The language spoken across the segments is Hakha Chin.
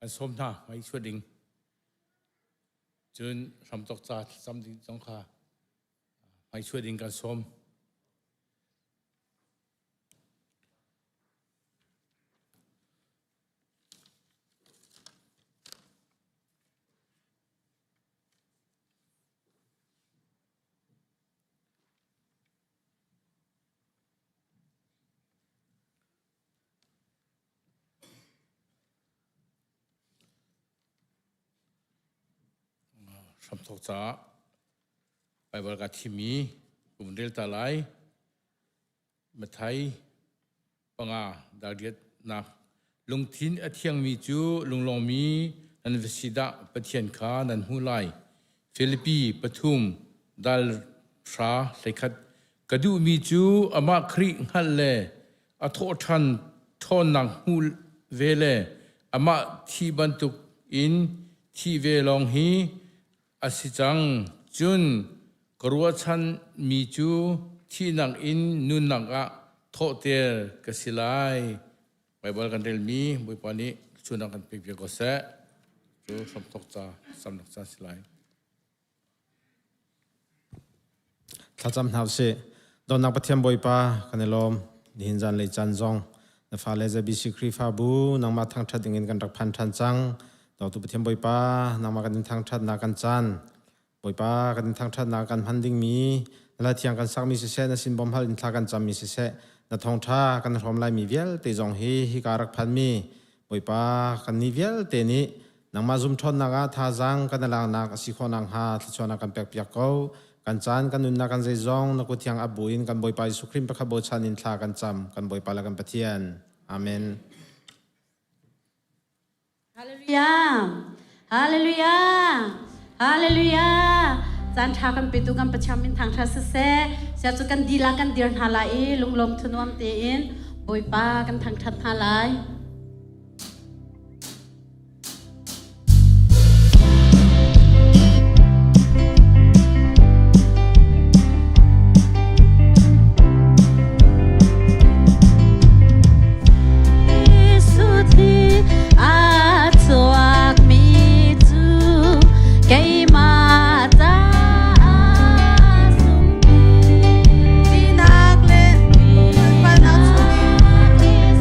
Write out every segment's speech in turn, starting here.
Kan sawm hna hmai chuah ding. Cun hramthawk ca cam ding zong kha hmai chuah ding kan sawm. Hramthawk caah Baibal ka thimmi kum rel ta lai. Mathai panga dariatnak lungthin a thiangmi cu lunglawmmi nan va si dah Pathian kha nan hmu lai. Filipi pathum dal hra hleikhat ka duhmi cu amah Khrih hngalh le a thawhṭhan ṭhawnnak hmuh ve le amah thi bantuk in thih ve lawng hi a si cang. Cun ka ruahchanmi cu thihnak in nunnak ah thawhter ka si lai. Baibal kan relmi Bawipa nih thluachuahnak kan pek piak ko seh. Cu hramthawk ca samnak ca si lai. Thlacam hna usih. Dawtnak Pathian Bawipa kan i lawm. Nihin zanlei caan zong na fale ZBC Khrihfabu nangmah thangṭhat dingin kan rak phan ṭhan cang. Dawtu Pathian Bawipa nangmah kan in thangṭhatnak kan caan. Bawipa kan in thangṭhatnak kan hman dingmi na hla thiang kan sakmi siseh na sin bawmhal in thla kan cammi siseh na thawngṭha kan hrawm laimi vialte zong hi hika rak phanmi Bawipa kan nih vialte nih nangmah zumṭhawnnak ah thazaang kan alaknak a si khawh nakhnga thluachuahnak kan pekpiak ko. Kan caan kan nunnak kan zeizong na kut thiang a bu in kan Bawipa Jesuh Khrih pakhat bochan in thla kan cam kan Bawipa le kan Pathian. Amen. Hallelujah. Hallelujah. Hallelujah. Caan ṭha kan petu kan Pathian min thangṭha siseh. Sia cu kan dila kan dir hna lai i lunglawm thunuam tein Bawipa kan thangṭhat hna lai. Tinak le palnak chungin.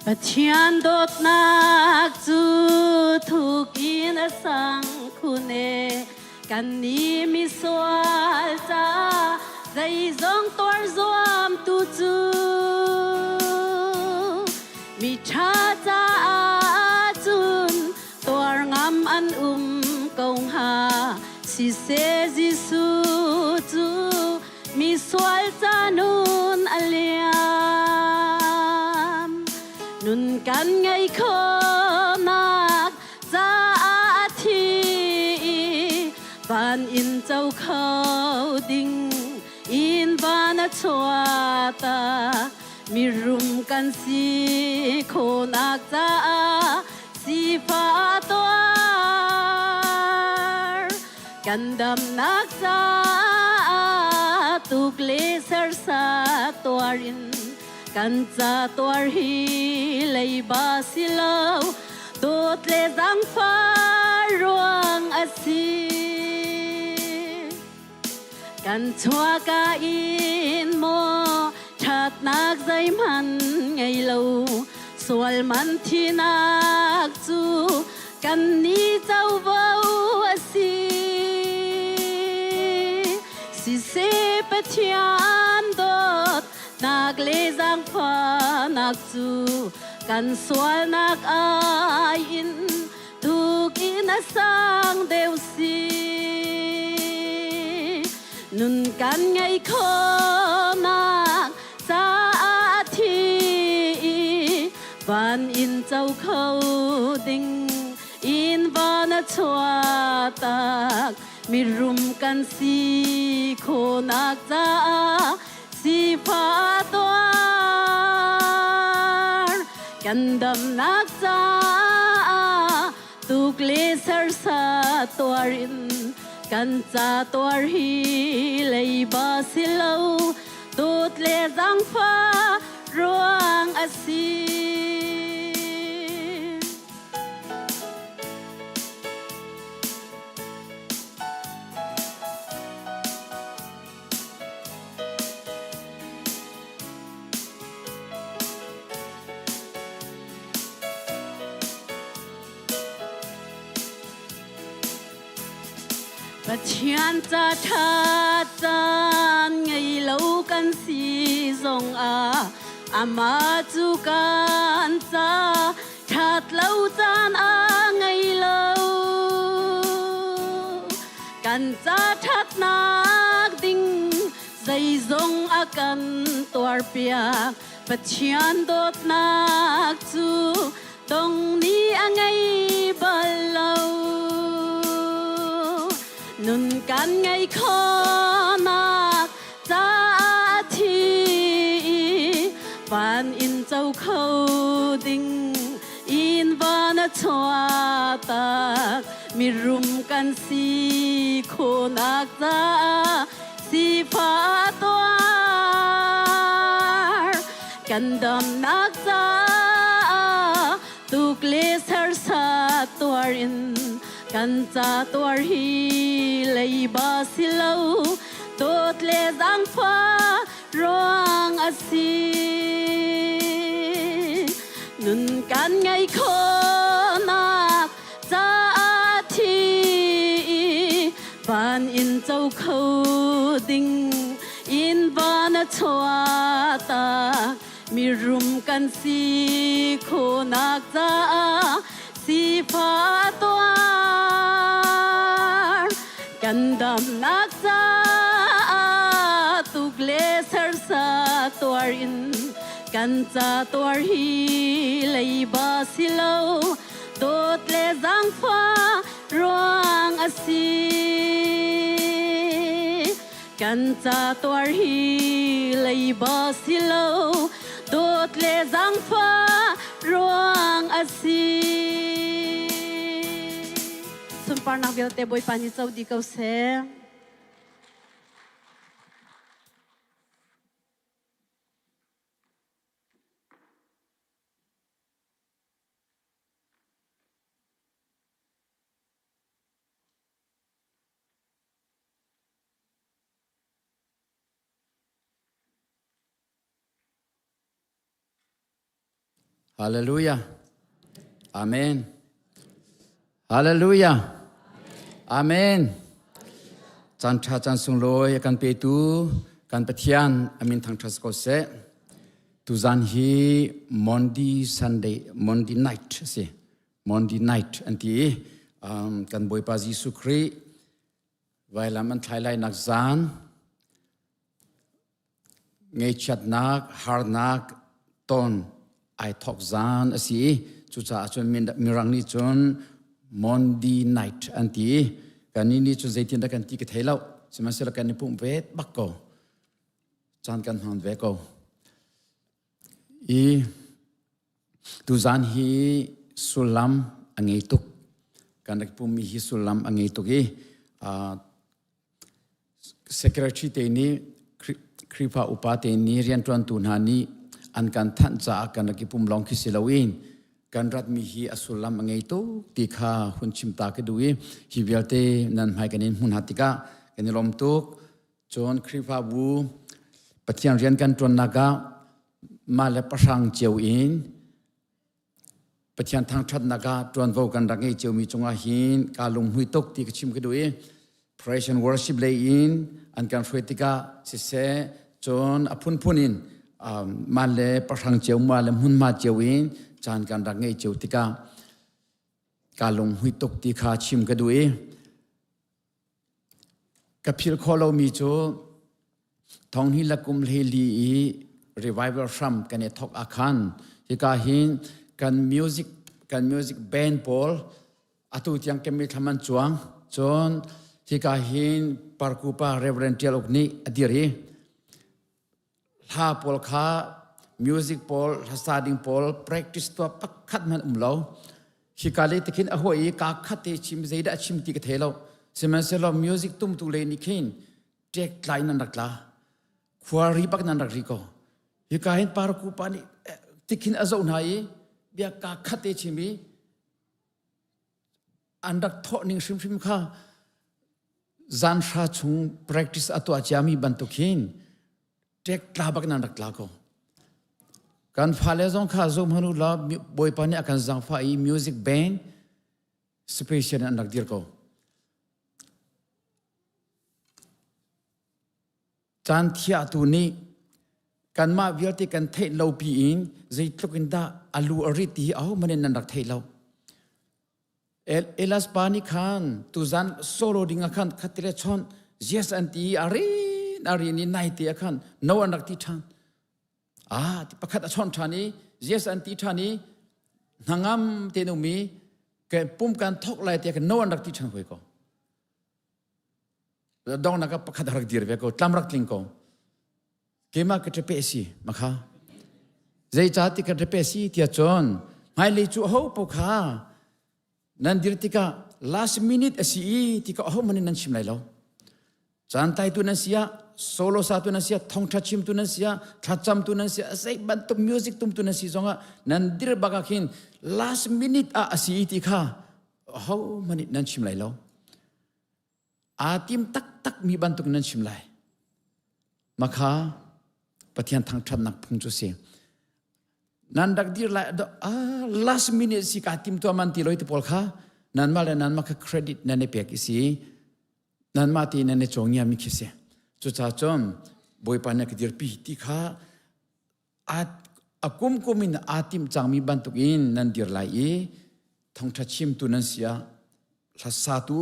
Pathian dawtnak cu thuk in a sang khun e. Kan nih misual ca zeizong tuar zuam tu cu mi ṭha caah cun tuar ngam an um ko hnga. Siseh Jesuh cu misual ca nun a liam. Nun kan ngei khonak caah a thi i van in co kho ding in van a chuata mirum kan si khonak caah sifah tuar kan damnak caah tuk le sersa tuar in kan ca tuar hi leiba si lo dawt le zaangfah ruang a si. Kan chuahka in maw ṭhatnak zeihmanh ngei lo sual man thinak cu kan ni covo a si. Siseh Pathian dawt nak le zaangfahnak cu kan sualnak ai in tukin a sang deuh si. Nun kan ngei khonak caah thi i van in co kho ding in van a chuahtak mirum kan si khonak caah sifah tuar kan damnak caah tuk le sersa tuar in kan ca tuar hi leiba si lo dawt le zaangfah ruang a si. Pathian ca ṭha caan ngei lo kan si zongah amah cu kan ca ṭhat lo caan a ngei lo. Kan ca ṭhatnak ding zeizong a kan tuarpiak. Pathian dawtnak cu dong nih a ngei bal lo. Nun kan ngei khonak caah thi i van in co kho ding in van a chuahtak mirum kan si khonak caah sifah tuar kan damnak caah tuk le sersa tuar in kan ca tuar hi leiba si lo dawt le zaangfah ruang a si. Nun kan ngei khonak caah thi i van in co kho ding in van a chuahtak mirum kan si khonak caah sifah tuar kan damnak caah tuk le sersa tuar in kan ca tuar hi leiba si lo dawt le zaangfah ruang a si. Kan ca tuar hi leiba si lo dawt le zaangfah ruang a si. Sunparnak vialte Bawipa nih co dih ko seh. Hallelujah. Amen. Hallelujah. Amen. Caan ṭha caan sunglawi a kan petu kan Pathian amin thangṭhat ko seh. Tuzan hi Monday Sunday Monday night a si. Monday night an ti i um, kan Bawipa Jesuh Khrih vailam an thlai lai nak zan Ngaihchiatnak, harnak ton ai thawk zan a si i cucaah cun Mirang nih cun Monday night an ti i kannih nih cun zeitindah kan ti ka thei lo. Sihmanhsehlaw kan i pumh ve bak ko. Caan kan hman ve ko. I tuzan hi sullam a ngei tuk. Kan rak pummi hi sullam a ngei tuk i Secretary te nih Khrihfa upa te nih rianṭuantu hna nih an kan thanh caah kan rak i pum lawng khi si loin kan ratmi hi a sullam a ngei tuk ti kha hun chim ta ka duh i hi vialte nan hmai kan in hmun hna tikah kan i lawm tuk. Cun Khrihfabu Pathian rian kan ṭuannak ah mah le pahrang cio in Pathian thangṭhatnak ah ṭuanvo kan rak ngeih ciomi cungah hin kaa lunghmui tuk ti ka chim ka duh i praise and worship lei in an kan hruai tikah siseh cun a phunphun in mah le pahrang cio mah le hmunhma cio in caan kan rak ngeih cio tikah kaa lunghmui tuk ti kha chim ka duh i Ka philh khawh lomi cu thonghni le kum hleili i revival hram kan i thawk ahkhan hika hin kan music kan music band pawl atu tiang kemi thlam an cuang. Cun hika hin Parkupa Reverend Tial Uk nih a dir i hla pawl kha music pawl hlasa ding pawl practice tuah pakhat hmanh um lo. Hika le tikhin a huai i ka khat te chim zeidah a chim ti ka thei lo. Sihmanhsehlaw music tumtu le nih khin ṭek tlai nan rak tla, khuari bak nan rak ri ko. Hika hin parku pa nih tikhin a zoh hna i bia ka khat te chim i an rak thawh ning hrimhrim kha zan hra chung practice a tuah ciami bantuk hin ṭek tla bak nan rak tla ko. Kan fale zong kha zoh hmanh u law Bawipa nih a kan zaangfah i music band special an rak dir ko. Caan thiahtu nih kanmah vialte kan theih lo piin zeitluk in dah a lu a rit ti hi ahohmanh in nan rak theih lo. Elas pa nih khan tuzan solo ding ah khan khatile chon yes an ti i a rin a rin i nai te ah khan no an rak ti ṭhan. Ah pakhat a chawnh ṭhan i yes an ti ṭhan i hnangam te um i pum kan thok lai te khan no an rak ti ṭhan hoi ko. Dongnak ah pakhat rak dir ve ko, tlam rak tling ko. Keimah ka ṭepe si makha. Zeicah ti ka ṭepe si tiah cun hmailei cu aho paoh kha nan dir tikah last minute a si i tika aho hmanh in nan chim lai lo. Caan tlaitu nan si ah, solo satu nan si ah, thawngṭha chimtu nan si ah, thlacamtu nan si ah, zei bantuk music tumtu nan si zongah nan dir bak ah khin last minute ah a si i ti kha aho hmanh nih nan chim lai lo. Aa tim taktak mi bantuk nan chim lai. Makha Pathian thangṭhatnak phung cu si. Nan rak dir lai ah last minute si ka tim tuah man ti loi ti pawl kha nanmah le nanmah kha credit nan i pek i si. Nanmah ti nan i cawngia mi khi si. Cucaah cun Bawipa nih ka dirpi ti kha a kumkum in aa tim cangmi bantukin nan dir lai i thawngṭha chimtu nan si ah hlasatu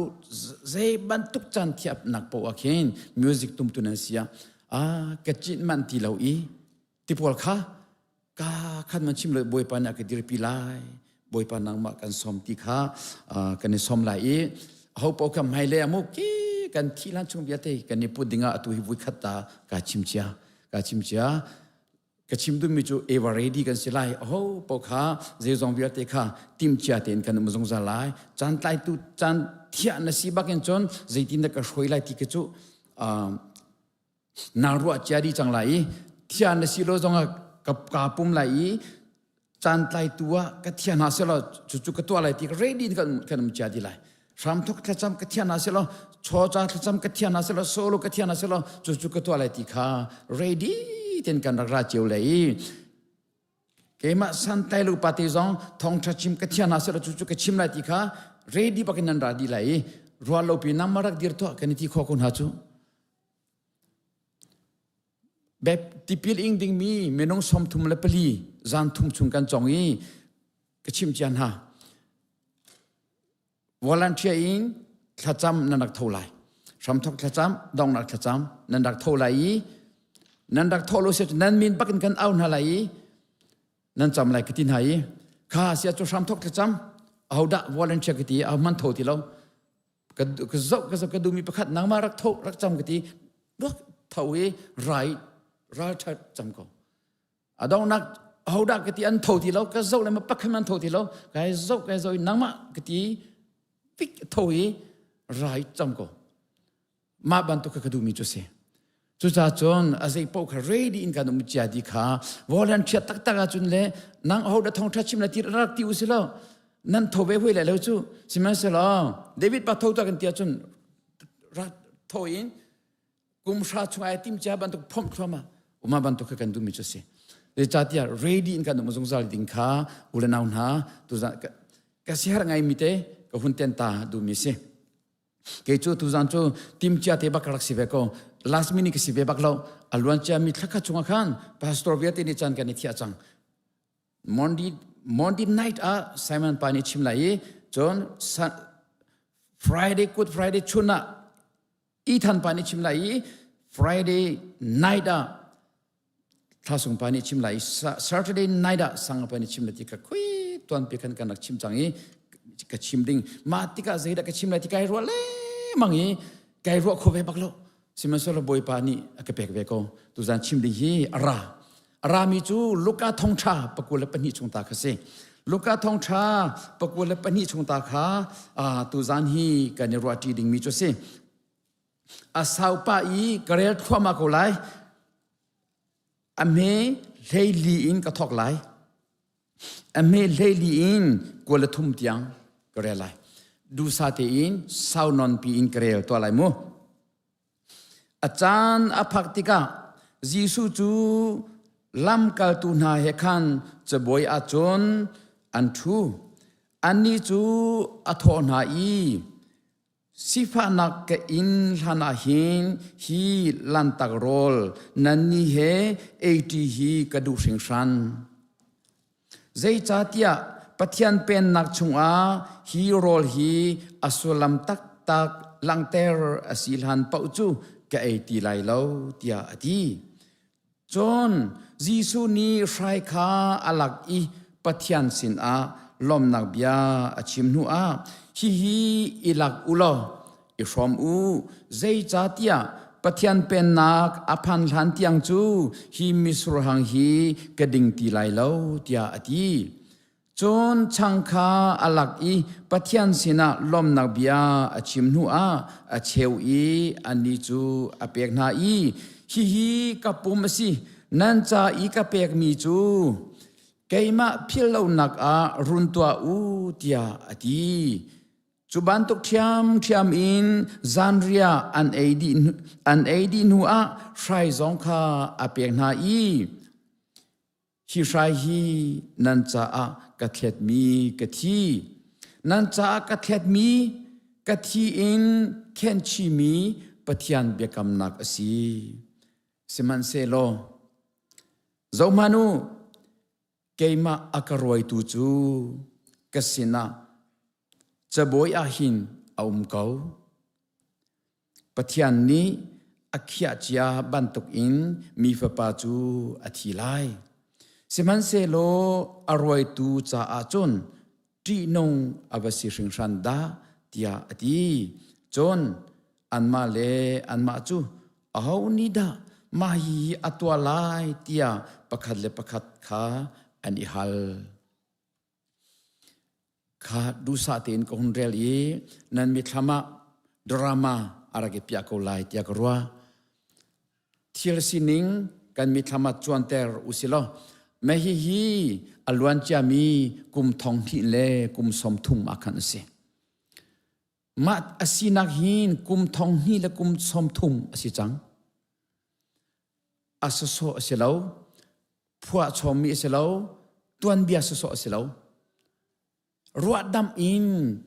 zei bantuk caan thiapnak paoh ah khin music tumtu nan si ah a ka cinh manh ti lo i ti pawl kha ka khan man chim lo Bawipa nih a ka dirpi lai Bawipa nangmah kan sawm ti kha kan i sawm lai i ho paoh kha hmailei ah mu ki kan thih hlan chung vialte kan i put dingah atu hi vuikhat ta ka chim cia ka chim cia. Ka chim duhmi cu ever ready kan si lai. Aho paoh kha zeizong vialte kha timcia tein kan um zungzal lai. Caan tlaitu caan thiah na si bakin cun zeitin dah ka hruai lai ti khi cu naa ruah cia dih cang lai i thiah na si lo zongah ka, ka pum lai i caan tlaitu ah ka thiah hna selaw cucu ka tuah lai ti ka ready in kan, kan um cia dih lai. Hramthok thlacam ka thiah hna selaw chawca thlacam ka thiah hna selaw solo ka thiah hna selaw cucu ka tuah lai ti kha ready ten kan rak ra cio lai i. Keimah santlai lo pate zong thawngṭha chim ka thian hna seh cu cu ka chim lai ti kha ready bakin nan ra dih lai i ruah lo pi nangmah rak dir tuah kan i ti khawh ko hna cu. Tipil ing dingmi minung 34 zan thum chung kan cong i ka chim cia hna. Volunteer in thlacam nan rak tho lai. Hramthok thlacam, dongnak thlacam nan rak tho lai i nan rak tho lo si nan min bakin kan au hna lai i nan cam lai ka ti hna i kha sia cu hramthok thlacam ahodah volunteer ka ti aho man tho ti lo ka ka zoh ka zoh ka duhmi pakhat nangmah rak tho rak cam ka ti rak tho i rai ral ṭhat cam ko a donghnak hodah ka ti an tho ti lo ka zoh le ma pakhat an tho ti lo kai zoh kai zoh i nangmah ka ti pik tho i rai cam ko mah bantuk kha ka duhmi cu si cucaah cun a zei paoh kha ready in kan um cia di kha volunteer taktak ahcun le nang ho da thong tha chim la ti rak ti u si lo nan tho ve hui le lo cu sihmanhsehlaw David pa tho ta kan ti ahcun rak tho in kum hra chung ai tim cia bantuk phomh thluama uma bantuk kha kan duhmi cu si zeicahtiah ready in kan um zungzal ding kha u le nau hna tu ka si har ngai mi te ka hun ten ta duhmi si Kei cu tuzan cu timcia te bak rak si ve ko. Last minute ka si ve bak lo. A luan cia mi thlakhat chungah khan pastor vialte nih caan kan i thiah cang. Monday, Monday night ah Simon pa nih chim lai i cun Friday Good Friday chun ah Ethan pa nih chim lai i Friday night ah Thlasung pa nih chim lai Saturday night ah sang pa nih chim lai ti ka khui tuan pi khan kan rak chim cang i ka chim ding mah tikah zeidah ka chim lai ti kai ruah lengmang i kai ruah kho ve bak lo sihmanhsehlaw Bawipa nih a ka pek ve ko tuzan chim ding hi a ra a rami cu Luka thongtha 22 chung ta kha si Luka thongtha 22 chung ta kha tuzan hi kan i ruah ṭi dingmi cu si A saupa i ka rel thluahmah ko lai. A hme hleili in ka thawk lai. A hme hleili in kual thum tiang ka rel lai. Dusa tein sau non pi in ka rel tuah lai mu. A caan a phak tikah Jesuh cu lamkaltu hna he khan cabuai ah cun an ṭhu. Annih cu a thawh hna i, Sifahnak ka inn hlan ah hin hi lantak rawl nannih he eiṭi hi ka duh hringhran. Zeicahtiah Pathian Pennak chungah hi rawl hi a sullam taktak langhter a si hlan paoh cu ka ei ti lai lo, tiah a ti. Cun Jesuh nih hrai kha a lak i Pathian sinah lawmhnak bia a chim hnuah hihi i lak u law i hrawm u, zeicahtiah Pathian Pennak a phan hlan tiang cu hi mitsur hang hi ka ding ti lai lo, tiah a ti. Cun chang kha a lak i Pathian sinah lawmhnak bia a chim hnuah a cheu i annih cu a pek hna i, Hihi ka pum a si, nan ca i ka pekmi cu keimah philh lonak ah run tuah u, tiah a ti. Cu bantuk ṭhiamṭhiam in zanriah an ei dih, an ei dih hnuah hrai zong kha a pek hna i, Hi hrai hi nan caah ka thletmi ka thi. Nan caah ka thletmi ka thi in khenchimi Pathian biakamnak a si. Sihmanhsehlaw, zohhmanh u, keimah a ka rawitu cu ka sinah cabuai ah hin a um ko. Pathian nih a khiah cia bantukin mi fapa cu a thi lai. Sihmanhsehlaw a ruaitu caah cun ṭihnung a va si hringhran dah tiah a ti. Cun anmah le anmah cu aho nih dah mah hihi a tuah lai tiah pakhat le pakhat kha an i hal. Kha duhsah tein ka hun rel i nan mithlam ah drama a rak i piah ko lai tiah ka ruah. Thil sining kan mithlam ah cuanter usilaw mah hihi a luan ciami kum thong hnih le kum sawm thum ah khan a si. Mah a sinak hin kum thong hnih le kum sawm thum a si cang. A sawsawh a si lo, phuah chommi a si lo. Tuanbia sawsawh a si lo. Ruahdamh in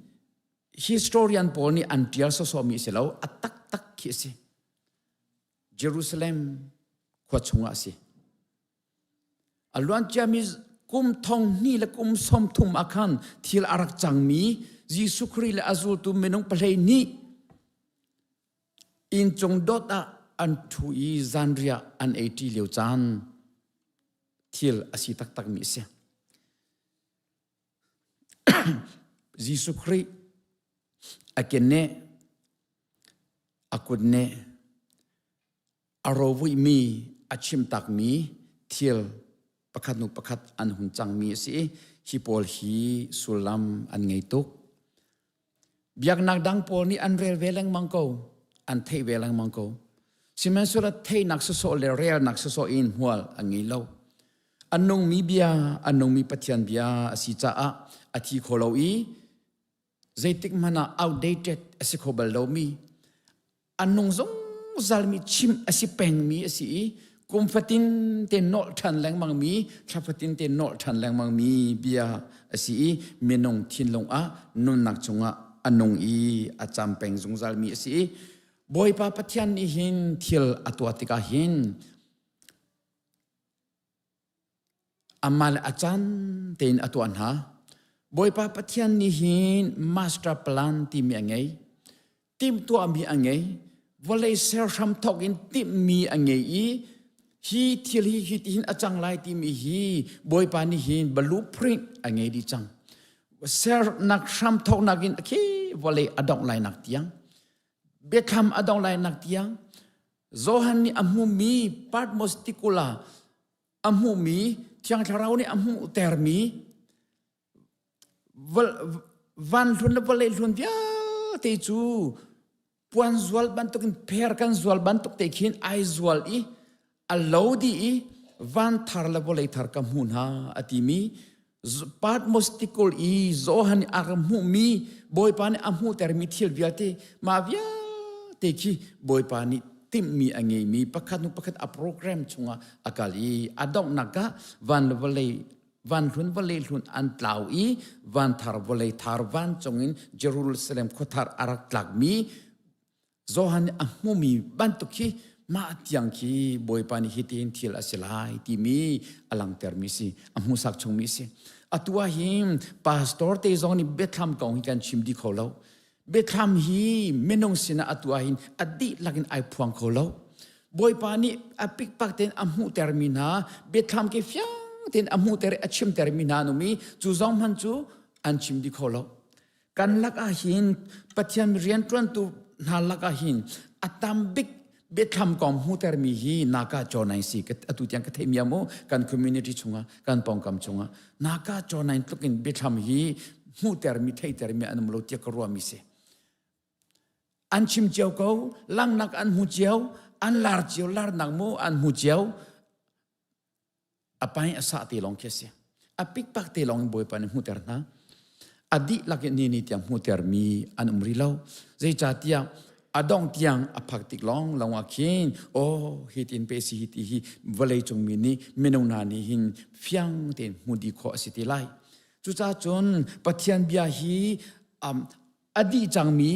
historian pawl nih an ṭial sawsawhmi a si lo. A taktak khi a si. Jerusalem khua chungah a si. A luanciami kum thong hnih le kum 30 ah khan thil a rak cangmi Jesuh Khrih le a zultu minung 12 inncung dot ah an ṭhu i zanriah an eiṭi lio caan thil a si taktakmi a si. Jesuh Khrih a keneh, a kutneh, a rovuihmi, a chimtakmi thil pakhat hnu pakhat an hun cangmi a si i hi pawl hi sullam an ngei tuk. Biaknak dang pawl nih an rel ve lengmang ko, an theih ve lengmang ko. Sihmanhsehlaw theihnak sawsawh le relnak sawsawh in hmual an ngei lo. An nungmi bia, an nungmi Pathian bia a si caah a thi kho lo i zeitik hmanh ah outdated a si kho bal lomi an nung zungzalmi chim a si pengmi a si i kum fatin te nolh ṭhan lengmangmi thla fatin te nolh ṭhan lengmangmi bia a si i minung thinlung ah nunnak chungah a nung i a cam peng zungzalmi a si i Bawipa Pathian nih hin thil a tuah tikah hin Amah le a caan tein a tuah hna. Bawipa Pathian nih hin master plan timi a ngei. Timhtuahmi a ngei. Vawlei ser hram thawk in timhmi a ngei i hi thil hi hi tihin a cang lai timi hi Bawipa nih hin blueprint a ngei dih cang. Sernak hram thawknak in khi vawlei a dongh lai nak tiang biathlam a dongh lai nak tiang Johan nih a hmumi Patmos tikula a hmuhmi Thiang Thlarau nih a hmuhtermi van hlun le vawlei hlun vialte cu puan zual bantukin pher kan zual bantuk te khin ai zual i a lo dih i van thar le vawlei thar ka hmu hna a timi Patmos tikul i Johan nih a rak hmuhmi Bawipa nih a hmuhtermi thil vialte mah vialte khi Bawipa nih timhmi a ngeimi pakhat hnu pakhat a program chungah a kal i a donghnak ah van le vawlei van hlun vawlei hlun an tlau i van thar vawlei thar vancung in Jerusalem khuathar a rak tlakmi Johan nih a hmumi bantuk khi mah tiang khi Bawipa nih hitin thil a si lai timi a langhtermi si a hmuhsak chungmi si atu ah hin pastor te zong nih biathlam kong hi kan chim dih kho lo biathlam hi minung sinah atu ah hin a dihlak in ai phuang kho lo Bawipa nih a pikpak tein a hmuhtermi hna biathlam ke fiang tein a hmuhter a chimtermi hna an um i cu zong hman cu an chim dih kho lo Kan lakah hin Pathian rianṭuantu hna lakah hin a tam bik biathlam kong hmuhtermi hi naka chaw si atu tiang ka theih mi mu kan community chungah kan pawngkam chungah naka chaw nine tluk in biathlam hi hmuhtermi theihtermi an um lo tiah ka ruahmi si an chim cio ko langnak an hmu cio an lar cio larnak mu an hmu cio A pai a sah te lawng khi a si. A pikpak te lawng in Bawipa nih hmuhter hna. A dihlak in ni ni tiang hmuhtermi an um rih lo. Zeicahtiah a dongh tiang a phak tik lawng lawng ah khin aw hi tin pe si hi ti hi vawlei cung mi nih minung hna nih hin fiang tein hmu dih khawh a si ti lai. Cucaah cun Pathian bia hi um, a dih cangmi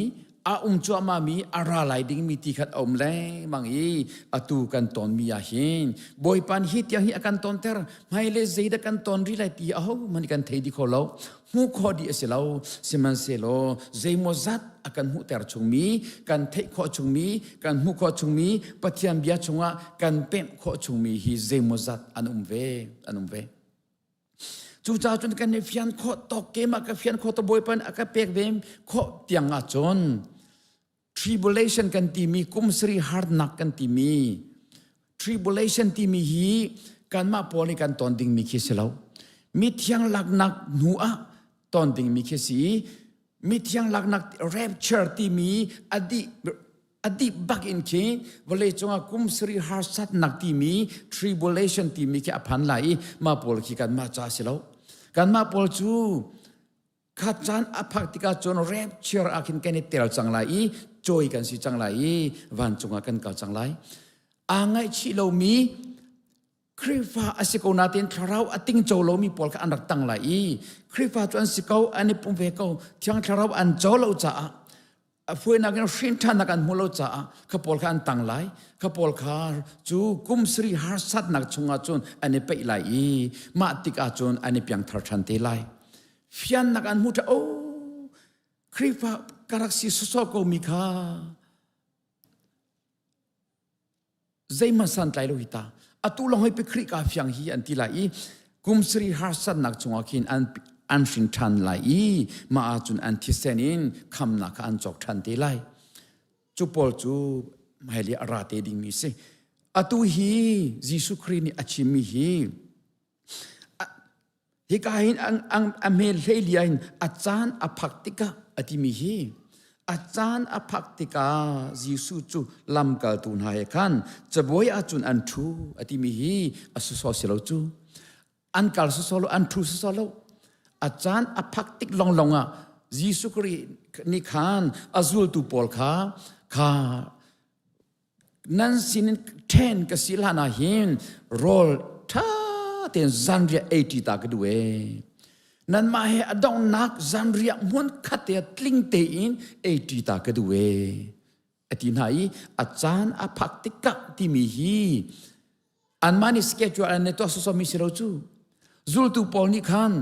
a um cuahmahmi a ra lai dingmi ti khat a um lengmang i atu kan tonmi ah hin Bawipa nih hi tiang hi a kan tonter hmailei zeidah kan ton rih lai ti ahohmanh kan thei dih kho lo hmuh khawh dih a si lo sihmanhsehlaw zeimawzat a kan hmuhter chungmi kan theih khawh chungmi kan hmuh khawh chungmi Pathian bia chungah kan pemh khawh chungmi hi zeimawzat an um ve an um ve Cucaah cun kan i fian khawh tawk keimah ka fian khawh to Bawipa nih a ka pek ve khawh tiang ahcun tribulation kan timi kum sarih harnak kan timi tribulation timi hi kanmah pawl nih kan ton dingmi khi si lo mithiang laknak hnu ah ton dingmi khi si mithiang laknak rapture timi a dih A dih bak in khi vawlei cungah kum sarih harsatnak timi tribulation timi khi a phan lai i mah pawl khi kanmah ca si lo. Kanmah pawl cu kha caan a phak tikah cun rapture ah khin kan i tel cang lai i cawi kan si cang lai i vancung ah kan kal cang lai. Aa ngaihchih lomi Khrihfa a si ko nain thlarau a tingco lomi pawl kha an rak tang lai i Khrihfa cu an si ko, an i pum ve ko, Thiang Thlarau an co lo caah a fuainak in hrin ṭhannak an hmuh lo caah kha pawl kha an tang lai. Kha pawl kha cu kum sarih harsatnak chungah cun an i peih lai i mah tikah cun an i piangthar ṭhan te lai. Fiannak an hmu ṭha, oh, Khrihfa ka rak si sawsawh ko mi kha zeihmanh santlai lo hi ta atu lawng hoi Khrih ka fiang hi an ti lai i kum sarih harsatnak chungah khin an an hring ṭhan lai i mah ahcun an thisen in khamnak kha an cawk ṭhan te lai cu pawl cu hmailei a ra te dingmi si atu hi Jesuh Khrih nih a chimmi hi Hika hin a hmel hleilia in a caan a phak tikah a timi hi a caan a phak tikah Jesuh cu lamkaltu hna he khan cabuai ahcun an ṭhu a timi hi a sawsawh si lo cu. An kal sawsawh lo, an ṭhu sawsawh lo. A caan a phak tik lawnglawng ah Jesuh Khrih nih khan a zultu pawl kha kha Nan sinin ṭhen ka si hlan ah hin rawl ṭha tein zanriah ei ṭi ta ka duh ee. Nanmah he a donghnak zanriah hmun khat te tling tein ei ṭi ta ka duh ee. A ti hna i a caan a phak tikah timi hi anmah nih schedule an i tuah sawsawmi si lo cu. Zultu pawl nih khan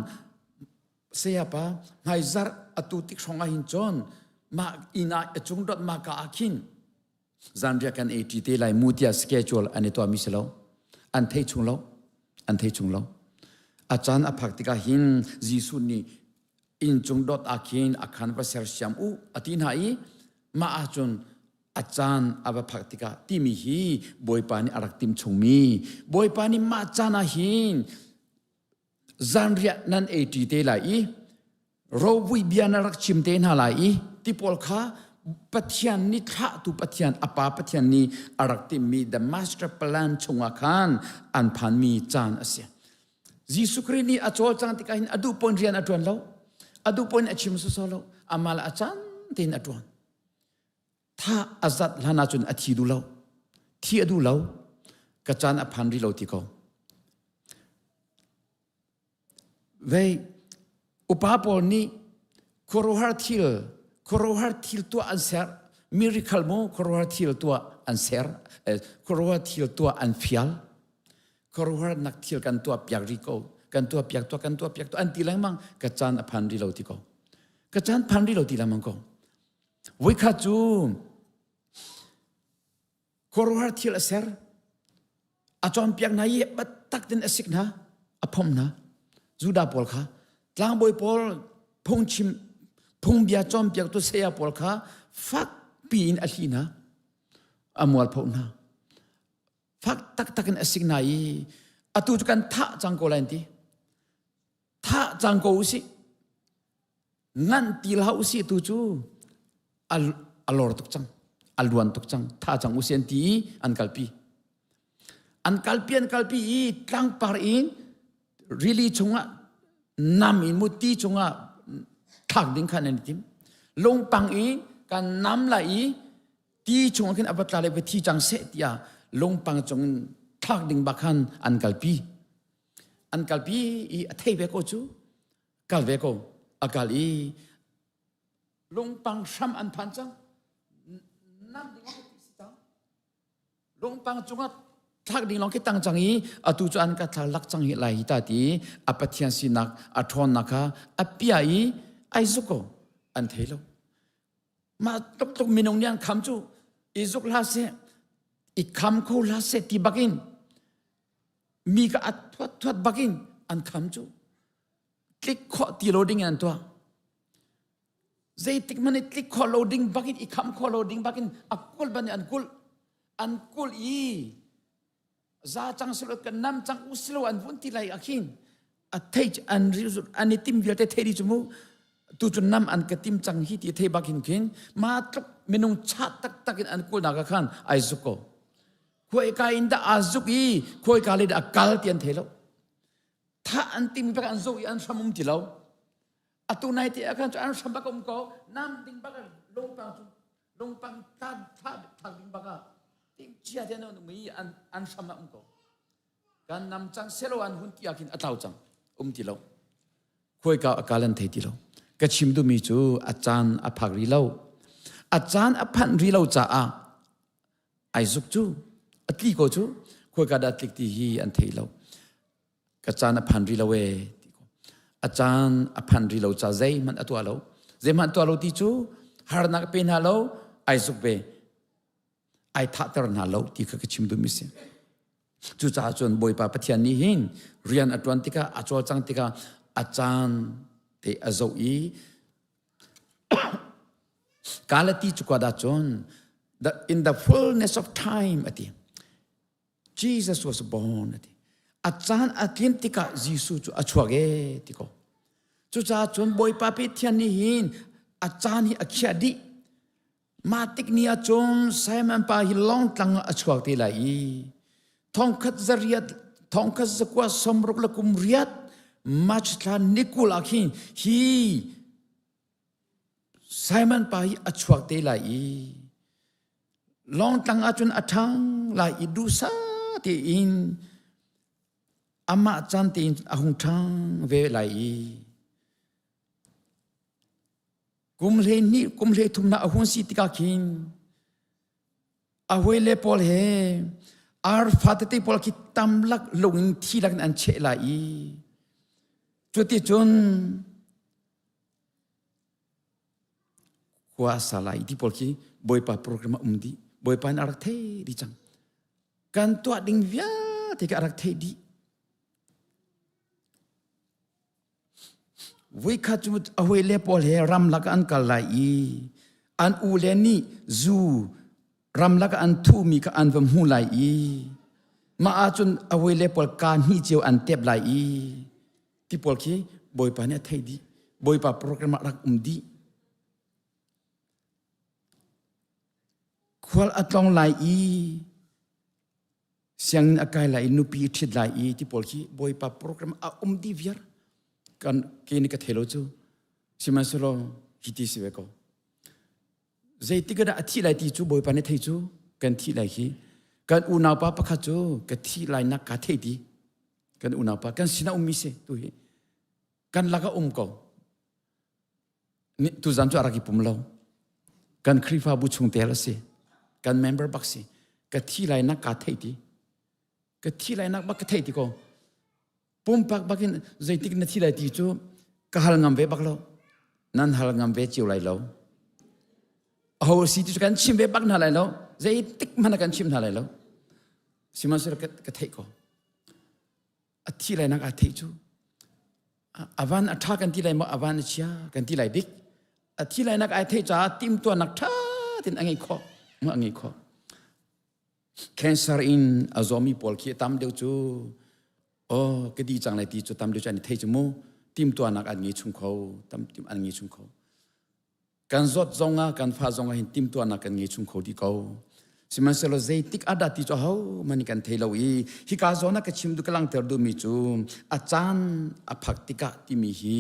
sayapa hmaizarh atu tik hrawng ah hin cun mah inn ah a cung dot mah ka ah khin Zanriah kan ei ṭi te lai mu tiah schedule an i tuahmi si lo. An thei chung lo. An thei chung lo. A caan a phak tikah hin Jesuh nih inncung dot ah khin a khan va sersiam u a ti hna i mah ahcun a caan a va phak tikah timi hi Bawipa nih a rak tim chungmi Bawipa nih mah caan ah hin zanriah nan ei ṭi te lai i rovui bia na rak chim te hna lai i ti pawl kha Pathian nih thlahtu Pathian a pa Pathian nih a rak timhmi the master plan chungah khan an phanmi caan a si. Jesuh Khrih nih a cawlcang tikah hin a duh pon rian a ṭuan lo. A duh pon a chim sawsawh lo. Amah le a caan tein a ṭuan. Tha a zat hlan ahcun a thi duh lo. Thi a duh lo. Ka caan a phan rih lo ti ko. Vei upa pawl nih khuaruahhar thil khuaruahhar thil tuah an ser miracle mu khuaruahhar thil tuah an ser khuaruahhar thil tuah an fial khuaruahhar nak thil kan tuah piak ri ko kan tuah piak tuah kan tuah piak tuah an ti lengmang ka caan a phan ri lo ti ko ka caan phan ri lo ti lengmang ko Voikhat cu khuaruahhar thil a ser. A cawnpiak hna i biatak tein a sik hna, a phomh hna. Judah pawl kha tlangbawi pawl phungchim phungbia cawnpiaktu saya pawl kha fakpi in a hli hna, a mualphoh hna. Fak taktak in a sik hna i atu cu kan thah cang ko lai an ti. Thah cang ko usih. Nganh ti hlah usih tu cu a lor tuk cang a luan tuk cang tha cang usih an ti i an kalpi an kalpi an kalpi i tlangpar in rili chungah nam in muti chungah thlak ding khan an i tim lungpang in kan nam lai i ti chungah khin a va tla le va thi cang seh tiah lungpang cung in thlak ding bak khan an kalpi an kalpi i a thei ve ko cu kal ve ko a kal i lungpang hram an phan cang nam ding si cang lungpang cungah thlak ding lawng khi tang cang i atu cu an ka thlak lak cang hi lai hi ta ti a pathian sinak a ṭhawnnak kha a pia i ai zuk ko an thei lo mah tluk tluk minung nih an kham cu i zuk hlah seh i kham kho hlah seh ti bakin mi ka at thuat thuat bakin an kham cu tlik khawh ti lo ding in an tuah zeitik hmanh i tlik khawh lo ding bakin i kham khawh lo ding bakin a kul ban an kulh an kulh i za cang silo kan nam cang usilo an vun ti lai akhin a thei an an i tim vialte thei di cu mu tu cu nam an ka tim cang hi ti thei bakin khin ma tluk minung cha taktak in an kulnak ah khan ai zuk ko khuai ka in dah aa zuk i khuai ka le dah a kal ti an thei lo thah an tim bak an zoh i an hram um ti lo atu nai te ah khan cu an hram bak um ko nam ding bak lungpang cu lungpang tla thla thak ding bak ah tim chia te an um i an an hram ah um ko. Kan nam cang selo an hun ti ah khin a tlau cang. Um ti lo. Khuaika a kal an thei ti lo. Ka chim duhmi cu a caan a phak rih lo. A caan a phanh rih lo caah ai zuk cu a tli ko cu khuaika dah tlik ti hi an thei lo. Ka caan a phan rih lo ee ti ko. A caan a phan rih lo ca zeihmanh a tuah lo. Zeihmanh tuah lo ti cu harnak pe hna lo ai zuk ve. Ai thahter hna lo ti kha ka chim duhmi si. Cucaah cun Bawipa Pathian nih hin rian a ṭuan tikah a cawlcang tikah a caan te a zoh i Galati cu dah cun the, in the fullness of time a ti. Jesus was born a ti. A caan a tlin tikah Jesuh cu a chuak e ti ko. Cucaah cun Bawipa Pathian nih hin a caan hi a khiah dih. Mah tik ni ah cun Simon pa hi lawngtlang ah a chuak te lai i thongkhat zariat thongkhat zakua sawmruk le kum riat March thla ni 20 ah khin hi Simon pa hi a chuak te lai i lawngtlang ah cun a ṭhang lai i duhsah tein amah caan tein a hung ṭhang ve lai i Kum 12 kum 13 na a hun si tikah khin a hawile pawl he ar fatete pawl khi tamlak lung in thi lak in an cheh lai i cuticun khua a sa lai ti pawl khi Bawipa program a um dih. Bawipa nih a rak thei dih cang. Kan tuah ding vialte khi a rak theih dih. Voikhat cu a hawile pawl he ramlak ah an kal lai i an ule nih zu ramlak ah an thuhmi kha an va hmu lai i mah ahcun a hawile pawl kaa hnih cio an tep lai i ti pawl khi Bawipa nih a theih dih. Bawipa program ah rak um dih. Khual a tlong lai i sianginn a kai lai i nupi i ṭhit lai i ti pawl khi Bawipa program a um dih viar. Kan ke nih ka thei lo cu. Sihmanhsehlaw hi ti si ve ko. Zeitik dah a thih lai ti cu Bawipa nih thei cu kan thih lai khi. Kan unaupa pakhat cu ka thih lai nak ka thei ti. Kan unaupa kan sinah ummi si tu hi. Kan lakah um ko. Tuzan cu a rak i pum lo. Kan Khrihfabu chungtel a si. Kan member bak si. Ka thi lai nak kaa theih ti. Ka thi lai nak bak ka theih ti ko. Pumpak bak in zeitik na thi lai ti cu ka hal ngam ve bak lo. Nan hal ngam ve cio lai lo. Aho si ti cu kan chim ve bak hna lai lo. Zeitik hmanh kan chim hna lai lo. Sihmanhsehlaw ka theih ko. A thi lai nak aa theih cu. A van a ṭha kan ti lai maw a van a chia kan ti lai dik a thi lai nak ai theih caah timtuahnak ṭha tein a ngei khawh a ngei khawh cancer in a zawmi pawl khi tam deuh cu oh ka di cang lai ti cu tam deuh cu an i thei cu mu timtuahnak an ngei chung kho tam tim an ngei chung kho Kan zawt zongah kan fa zongah hin timtuahnak kan ngei chung kho dih ko. Sihmanhsehlaw zeitik ah dah ti cu ahohmanh nih kan thei lo i hika zawn ah ka chim duh ka langhter duhmi cu a caan a phak tikah timi hi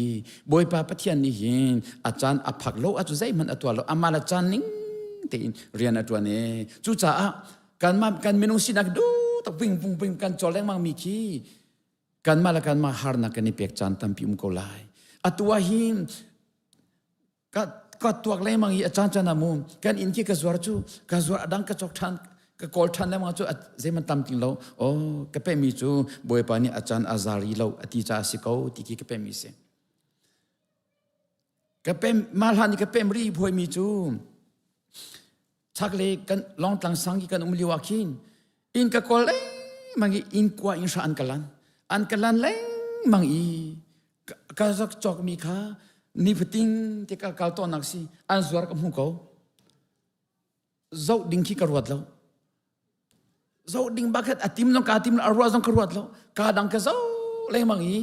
Bawipa Pathian nih hin a caan a phak lo ahcun zeihmanh a tuah lo amah le caan ning tein rian a ṭuan e. Cucaah kanmah kan minung sinak duh tak ving vung ving kan cawl lengmang mi khi kanmah le kanmah harnak kan i pek caan tampi um ko lai. Atu ah hin ka ka tuak lengmang i a caan caan ah mu kan inn khi ka zuar cu ka zuar a dang ka cawk ṭhan ka kawl ṭhan lengmang cu zeihmanh tam ting lo oh ka pehmi cu Bawipa nih a caan a za rih lo a ti caah a si ko ti khi ka pehmi si ka pem mah hlan i ka pem rih buaimi cu chaklei kan lawngtlang sang i kan um lio ah khin inn ka kawl lengmang i inn kua in hra an ka lan an ka lan lengmang i ka zak cawkmi kha nifatin te ka kal tawnnak si an zuar ka hmu ko zoh ding khi ka ruat lo zoh ding bakhat a tim zong ka tim lo a ruah zong ka ruat lo ka dang ka zoh lengmang i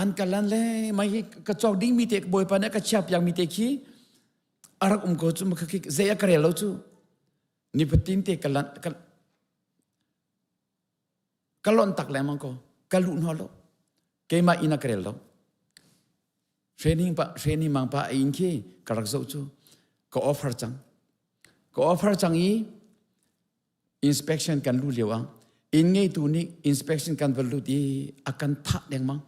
an ka lan lengmang hi ka cawk ding mi te bawipa nih a ka chia piak mi te khi a rak um ko cu makha khi zei a ka rel lo cu nifatin te ka lan ka ka lonh tak lengmang ko ka luh hna lo keimah inn a ka rel lo training pa training mang pa a inn khi ka rak zoh cu ka offer cang ka offer cang i inspection kan lu lio ah. Inn ngeitu nih inspection kan va lut i a kan thah dengmang.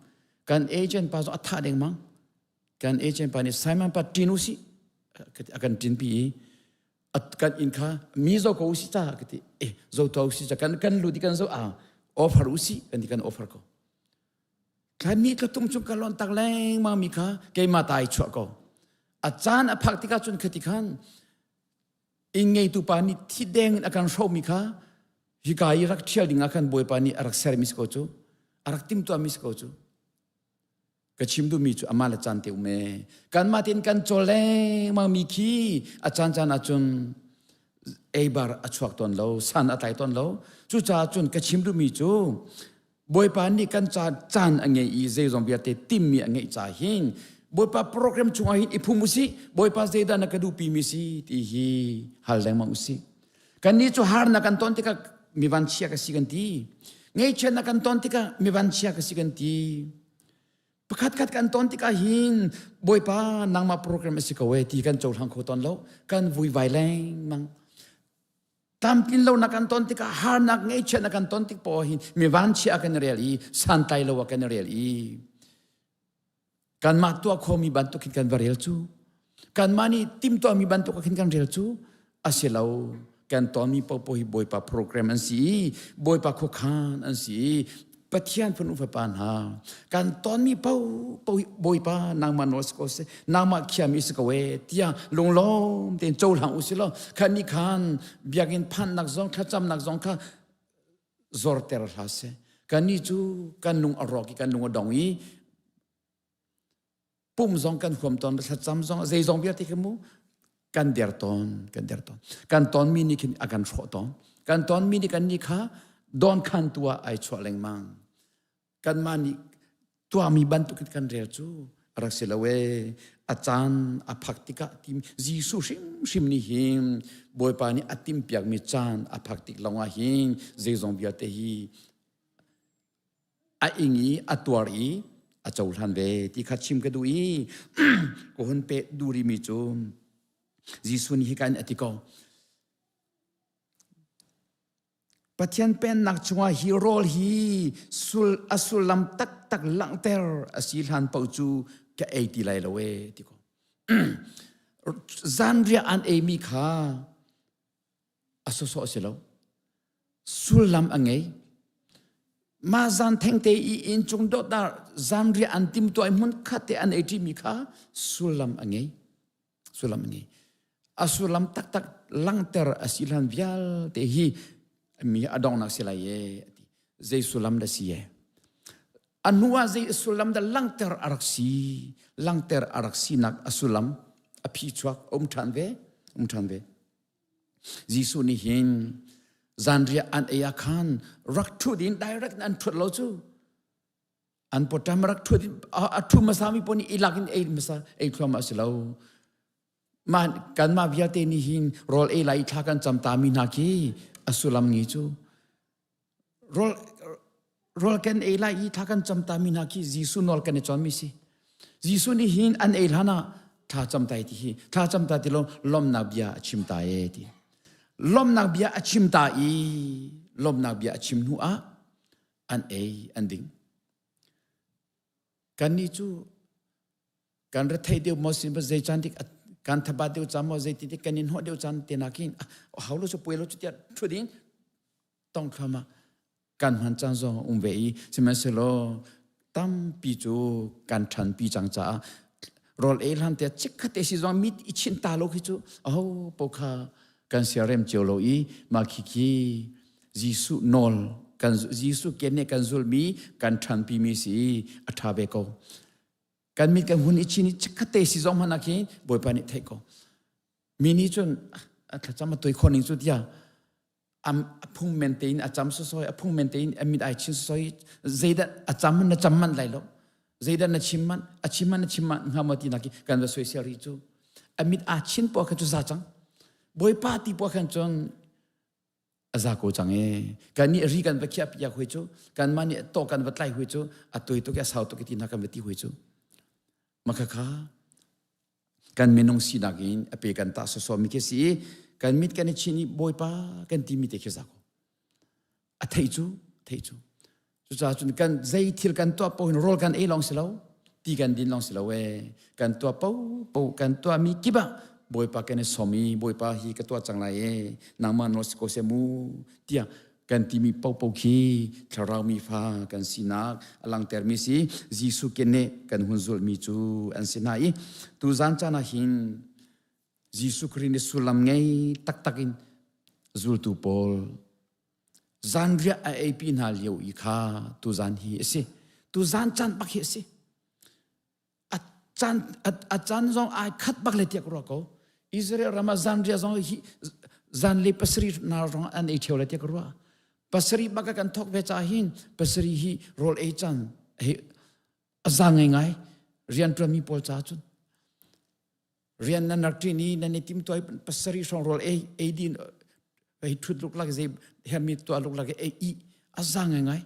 Kan agent pa zong a thah dengmang. Kan agent pa nih Simon pa ṭin usih a kan ṭinpi i kan inn kha mi zo ko usih ca ka ti. Eh zo to usih ca kan kan lut i kan zo ah offer usih kan ti kan offer ko. Thla ni thla tung chung ka lon tak lengmang mi kha keimah ta i chuah ko. A caan a phak tikah cun khati khan inn ngeitu pa nih thi deng in a kan hrohmi kha hika i rak ṭhial ding ah khan Bawipa nih a rak sermi si ko cu. A rak timhtuahmi si ko cu. Ka chim duhmi cu amah le caan te um ee. Kanmah tein kan cawl lengmang mi khi a caan caan ahcun eibar a chuak tawn lo, san a tlai tawn lo. Cucaah cun ka chim duhmi cu Bawipa nih kan ca caan a ngei i zeizong vialte timmi a ngeih ca hin Bawipa program chungah hin i phum usih Bawipa zeidah na ka duhpi mi si ti hi hal lengmang usih kannih cu harnak kan ton tikah mi vanchia ka si kan ti ngaihchiatnak kan ton tikah mi vanchia ka si kan ti pakhat khat kan ton tikah hin Bawipa nangmah program a si ko e ti kan cohlang kho tawn lo kan vuivai lengmang Tlamtlin lo na kan ton tikah harnak ngaihchiat na kan ton tik poah hin mi vanchia kan rel i santlai lo ah kan rel i kanmah tuah khomi bantuk hin kan va rel cu kanmah nih timtuahmi bantuk khin kan rel cu a si lo kan tonmi popo hi Bawipa program an si i Bawipa khuakhan an si i Pathian phun fapa hna kan tonmi paoh Bawipa nangmah nawl si ko seh nangmah khiami si ko e tiah lunglawm tein cohlang u si law khan nih khan biakinn phannak zong thlacamnak zong kha zorter hlah seh kannih cu kan lung a rawk i kan lung a dong i pum zong kan huam tawn thlacam zong zeizong vialte khi mu kan der tawn kan der tawn kan ton mi nih khin a kan hrawh tawn kan ton mi nih kan nih kha don khan tu ah ai chuah lengmang kanmah nih tuahmi bantuk in kan rel cu a rak si lo e a caan a phak tikah tim Jesuh hrimhrim nih hin Bawipa nih a timpiakmi caan a phak tik lawngah hin zeizong vialte hi a ing i a tuar i a cohlan ve ti kha chim ka duh i ka hun peh duh rihmi cu Jesuh nih hika in a ti ko. Pathian pennak chungah hi rawl hi sul a sullam taktak langhter a si hlan paoh cu ka ei ti lai lo e ti ko. Zanriah an eimi kha a sawsawh a si lo sullam a ngei mah zan thengte i inn cung dawtnak zanriah an timtuah i hmun khat te an ei ṭimi kha sullam a ngei sullam a ngei a sullam taktak langhter a si hlan vialte hi mi a donghnak si lai e ati zei sullam dah si e a hnu ah zei sullam dah langhter a rak si langhter a rak sinak a sullam a phi chuak um ṭhan ve um ṭhan ve Jesuh nih hin zanriah an ei ah khan rak ṭhut in direct in an ṭhut lo cu. An pawṭam rak ṭhut in a ṭhu hmasami paoh nih i lak in ei hmasa ei thluahmah a si lo. Mah kanmah vialte nih hin rawl ei lai i thla kan cam tami hna khi a sullam ngi cu. Rawl rawl kan ei lai i thla kan cam tami hna khi Jesuh nawl kan i cawnmi si. Jesuh nih hin an ei hlan ah thla cam tai ti hi thla cam ta ti lo lawmnak bia a chim ta e ti. Lawmnak bia a chim ta i lawmnak bia a chim hnu ah an ei an ding. Kannih cu kan rethei deuh maw sin zei caan dik kan thabat deuh caan maw zei ti dik kan in hnawh deuh caan te nakin hau lo cu puai lo cu tiah thu ding tong thluahmah kan hman caan zong um ve i sihmanhsehlaw tampi cu kan ṭhanpi cang caah rawl ei hlan te chikkhat te si zong mit i chinh ta lo khi cu aho po kha kan siarem cio lo i mah khi khi Jesuh nawl kan Jesuh ken kan zulmi kan ṭhanpi mi si a ṭha ve ko kan mit kan hun i chin i chikkhat te si zong hmanh ah khin Bawipa nih theih ko mi nih cun a thlacam a toi khawh ning cu tiah a phung men tein a cam sosoi a phung men tein a mit ai chin sosoi zeidah a cam na cam man lai lo zeidah na chim man a chim man na chim man hnga maw ti nak kan va soisel ri cu a mit aa chin po kha cu za cang Bawipa ti po khan cun a za ko cang e kan nih ri kan va khiah piak hui cu kan mah nih to kan va tlai hui cu a toi tuk a sau tuk ti na kan va ti hui cu makhakha kan minung sinak in a pe kan tah sawsawmi khi si i kan mit kan i chin i Bawipa kan timi te khi za ko. A theih cu, theih cu. Cucaah cun kan zei thil kan tuah paoh hin rawl kan ei lawng si lo, ti kan din lawng si lo ee. Kan tuah paohpaoh kan tuahmi kip ah Bawipa kan i sawm i Bawipa hi ka tuah cang lai ee, nangmah nawl si ko seh mu tiah kan timi paohpaoh khi thlarau mi fa kan sinak a langhtermi si Jesuh keneh kan hun zulhmi cu an si hna i tuzan caan ah hin Jesuh Khrih nih sullam ngei taktak in zultu pawl zanriah a eipi hna lio i kha tuzan hi a si. Tuzan caan bak hi a si. A caan a caan zong ai khat bak le tiah ka ruah ko. Israel ram ah zanriah zong hi zanlei pasarih na rong an ei ṭheo le tiah ka ruah. Pasarih bak kan thawk ve caah hin pasarih hi rawl ei caan hi a za ngaingai rianṭuanmi pawl caah cun rian nan rak ṭin i nan i timtuai pasarih hrawng rawl ei ei din ei ṭhut luklak zei hermi tuah luklak ei i a za ngaingai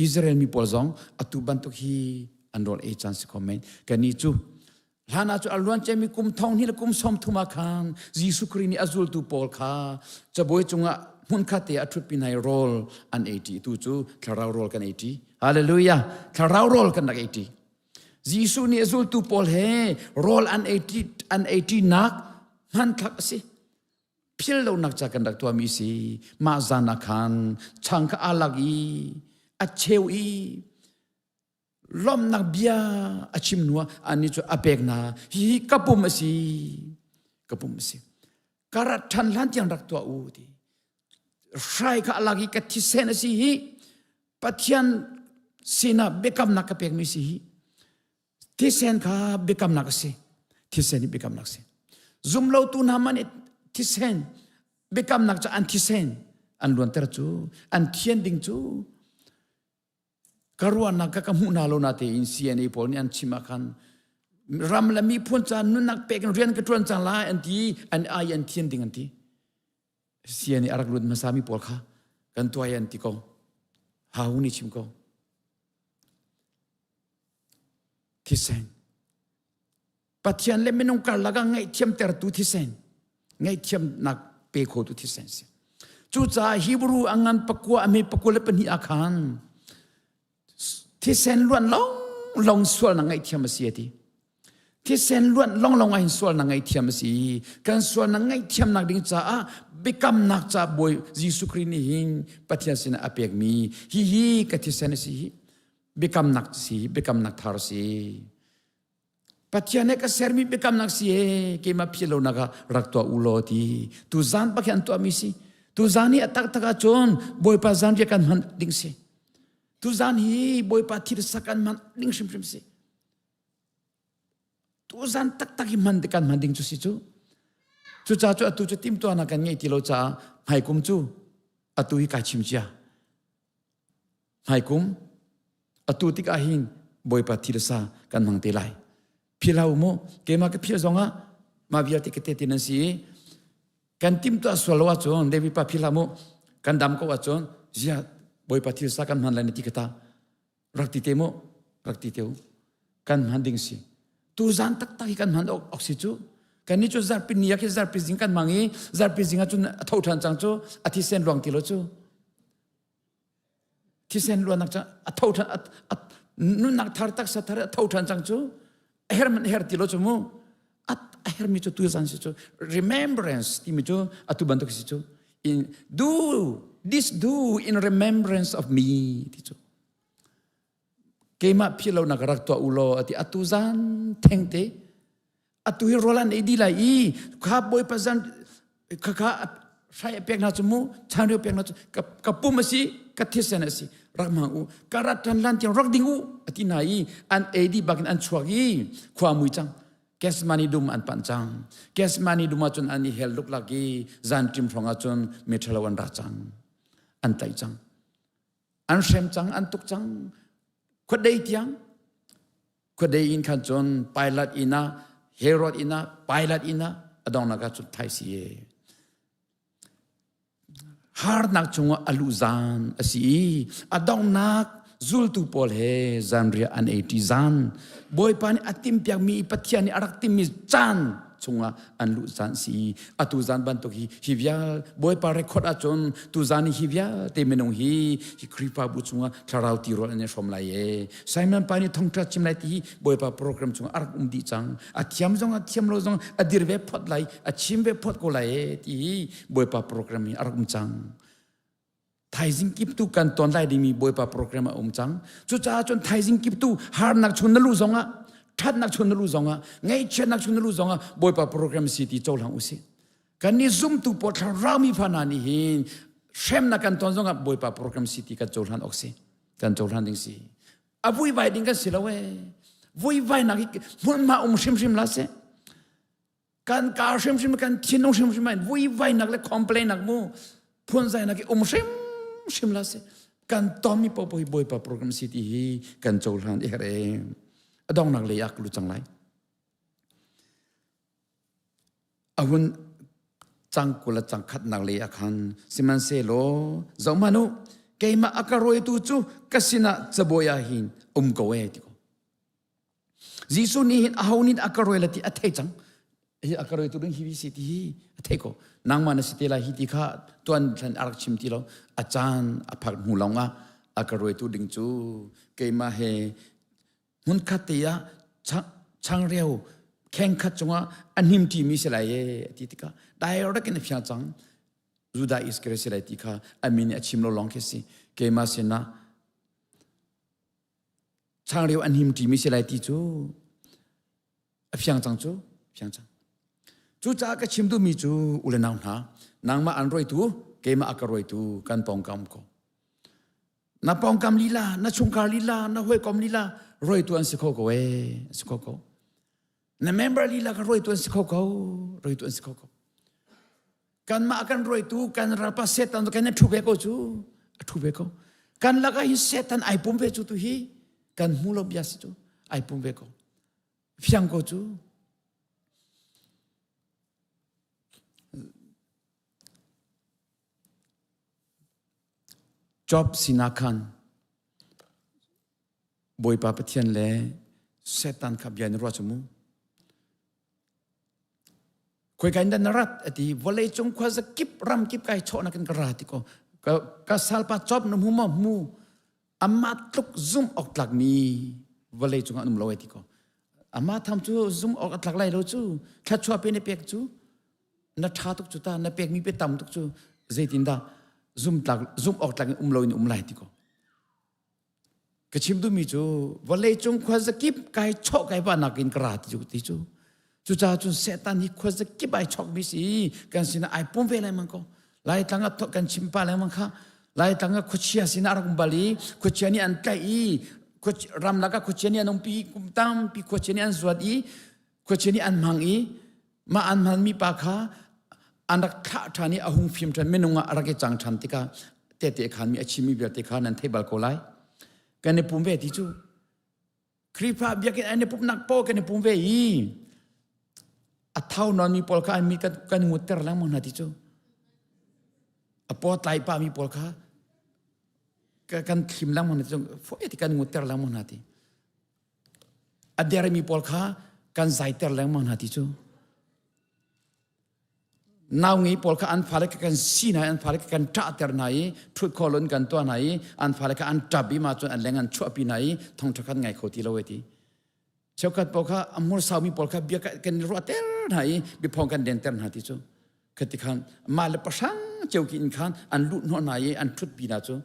Israel mi pawl zong atu bantuk hi an rawl ei caan si kho men kannih cu hlan ah cu a luan ciami kum thong hnih le kum sawm thum ah khan Jesuh Khrih nih a zultu pawl kha cabuai cungah hmunkhat te a ṭhutpi hna i rawl an ei ṭi tu cu thlarau rawl kan ei ṭi hallelujah thlarau rawl kan rak ei ṭi Jesuh nih a zultu pawl he rawl an ei an ei ṭinak hmanthlak a si. Phil lonak ca kan rak tuahmi si. Mah zan ah khan chang kha aa lak i a cheu i lawmhnak bia a chim hnuah anih cu a pek hna. Hihi ka pum a si. Ka pum a si. Ka rat ṭhan hlan tiang rak tuah u ti. Hrai kha a lak i ka thisen a si hi. Pathian sinah biakamnak ka pekmi si hi thisen kha biakamnak a si thisen hi biakamnak a si zumlotu hna man i thisen biakamnak cu an thisen an luanter cu an thian ding cu ka ruahnak ka ka hmuh hna lo na tein CNA pawl nih an chim ah khan ram le miphun ca nunnak pek in rian ka ṭuan cang lai an ti an ai an thian ding an ti Sia nih a rak lut hmasami pawl kha kan tuai an ti ko. Hau nih chim ko. Thisen. Pathian le minung karlak ah ngaihthiamtertu thisen. Ngaihthiamnak pe khotu thisen si. Cucaah Hebrew a ngan pakua a me pakua le pahnih ah khan thisen luan long long sualnak ngaihthiam a si a ti. Thisen luanh longlong ah hin sualnak ngaihthiam a si. Kan sualnak ngaihthiamnak ding caah biakamnak ca Bawi Jesuh Khrih nih hin Pathian sinah a pekmi hihi ka thisen a si hi. Biakamnak si, biakamnak thar si. Pathian he ka sermi biakamnak si he keimah philh lonak ah rak tuah u law ti. Tu zan bak hi an tuahmi si. Tu zan hi a taktak ahcun Bawipa zan riah kan hman ding si. Tu zan hi Bawipa thil sak kan hman ding hrimhrim si. Tuzan taktak hi hman kan hman ding cu si cu. Cucaah cu atu cu timtuahnak kan ngei ti lo caah hmaikum cu atu hi kai chim cia. Hmaikum atu tikah hin Bawipa thi le sa kan hmang te lai. Phil hau mu keimah ka phil zongah mah vialte ka te ti nan si i kan timtuah sual lo ahcun Levi pa phil hlah mu kan dam ko ahcun zia Bawipa thil sa kan hman lai na ti ka ta. Rak ti te mu, rak ti te u. Kan hman ding si. Tu zan taktak hi kan hman awk awk si cu. Kan ni cu zarpi ni ah khi zarpi zing kan mang i zarpi zing ah cun a tho ṭhan cang cu a thisen luang ti lo cu. Thisen luanak cu a tho ṭhan nunnak thar taksa thar a tho ṭhan cang cu. A her man her ti lo cu mu. A hermi cu tu zan si cu. Remembrance timi cu atu bantuk si cu. In do this do in remembrance of me ti cu. Keimah phih lonak rak tuah u law ati atu zan thengte atu hi rawl an ei dih lai i kha bawipa zan kha kha hrai a pek hna cu mu chanreu pek hna cu ka, ka pum a si ka thisen a si rak hmang u ka rat ṭhan lan tiang rak ding u ati hna i an ei dih bakin an chuak i khua mui cang Gethsemane dum an panh cang Gethsemane dum ah cun an i hel luklak i zan ṭim hrawng ah cun mi ṭhalo an ra cang an tlaih cang An hrem cang, an tuk cang. Khuadei tiang. Khuadei in khan cun Pilate inn ah, Herod inn ah, Pilate inn ah a donghnak ah cun thai si e. Harnak chungah a luh zan a si i a donghnak zultu pawl he zanriah an ei ṭi zan. Bawipa nih a timpiakmi Pathian nih a rak timmi caan chungah an luh caan si. Atu zan bantuk hi hi vial Bawipa record ahcun tu zan hi vialte minung hi hi Khrihfabu chungah thlarau tirawl an i hrawm lai e. Simon pa nih thongṭha chim lai ti hi Bawipa program chungah a rak um dih cang. A thiam zong a thiam lo zong a dir ve phot lai, a chim ve phot ko lai e ti hi Bawipa program hi a rak um cang. Thaizing kip tu kan ton lai dingmi Bawipa program a um cang. Cucaah cun thaizing kip tu harnak chung na lu zongah, ṭhatnak chung na lu zongah, ngaihchiatnak chung na lu zongah Bawipa program si ti cohlang usih. Kan nih zumtu pawl thlarau mi fa hna nih hin hremnak kan ton zongah Bawipa program si ti kan cohlan awk si. Kan cohlan ding si. A vuivai ding kan si lo ee. Vuivainak hi hmunhma um hrimhrim la seh. Kan kaa hrimhrim kan thinlung hrimhrim in vuivainak le complain nak mu phunzainak hi um hrimhrim la seh. Kan tonmi paohpaoh hi Bawipa program si ti hi kan cohlan i herh ee. A dongnak lei ah ka lut cang lai. A hun cang 20 le cang khatnak lei ah khan sihmanhsehlaw zohhmanh u keimah a ka rawitu cu ka sinah cabuai ah hin um ko ee ti ko. Jesuh nih hin aho nih a ka rawi la ti a thei cang. Hi a ka rawitu ding hi si ti hi a thei ko. Nangmah na si te lai hi ti kha tuan thlan a rak chim ti lo. A caan a phak hnu lawng ah a ka rawitu ding cu keimah he hmunkhat te ah changreu khengkhat cungah a hnim ṭimi si lai e ti tikah direct in a fiang cang Judah Iskariot si lai ti kha a min a chim lo lawng khi si keimah sinah changreu an him ṭimi si lai ti cu a fiang cang cu fiang cang cucaah ka chim duhmi cu u le nau hna nangmah an roitu keimah a ka roitu kan pawngkam ko Na pawngkam lila, na chungkhar lila, na hawikom lila rawitu an si kho ko ee, si kho ko. Na member lila ka rawitu an si kho ko, rawitu an si kho ko. Kanmah kan rawitu, kan ralpa Satan kan thu ve ko cu, a thu ve ko. Kan lakah hi Satan ai pum ve cu tu hi, kan hmu lo bia si cu, ai pum ve ko. Fiang ko cu. Job sinah khan Bawipa Pathian le Satan kha bia in ruah cu mu. Khoika in dah na rat a ti vawlei cung khuaza kip ram kip kai chawhnak in ka ra ti ko. Ka, ka salpa Job na hmu maw? Hmu. Amah tluk zumh awk tlakmi vawlei cungah an um lo ai ti ko. Amah tham cu zumh awk a tlak lai lo cu. Thluachuah pe na pek cu. Na ṭha tuk cu ta na pekmi pe tam tuk cu zeitindah zumtlak zumh awk tlak in um loin um lai ti ko. Ka chim duhmi cu vawleicung khuazakip kai chawh kai va nakin ka ra ti cu ti cu. Cucaah cun Satan hi khuazakip ai chawkmi si kan sinah ai pum ve lengmang ko. Laitlang ah kan chim pa lengmang kha. Laitlang ah khuachia sinah a rak um bal i khuachia nih an tlaih i ramlak ah khuachia nih an umpi kum tampi khuachia nih an zuat i khuachia nih an hmang i mah an hmanmi pa kha an rak thlah ṭhan i a hung fim ṭhan minung ah a rak i cang ṭhan tikah tehte khanmi a chimmi vialte kha nan thei bal ko lai kan i pum ve ti cu Khrihfa biakinn an i pumhnak paoh kan i pum ve i a thau nawnmi pawl kha an mi kan, kan ngutter lengmang hna ti cu a paw tlai pahmi pawl kha kan thlim lengmang hna ti cu foi ti kan ngutter lengmang hna ti A dermi pawl kha kan zaiter lengmang hna ti cu. Nau ngei pawl kha an fale kha kan si hna i an fale kha kan ṭahter hna i ṭhut khawh in kan tuah hna i an fale kha an ṭap i mah cun an leng an chuahpi hna i thongṭha khan ngai kho ti lo e ti. Cheukhat pawl kha a hmur saumi pawl kha bia kan i ruahter hna i biaphawng kan denter hna ti cu. Khati khan mah le pahrang cio ki in khan an luh hnawh hna i an ṭhutpi hna cu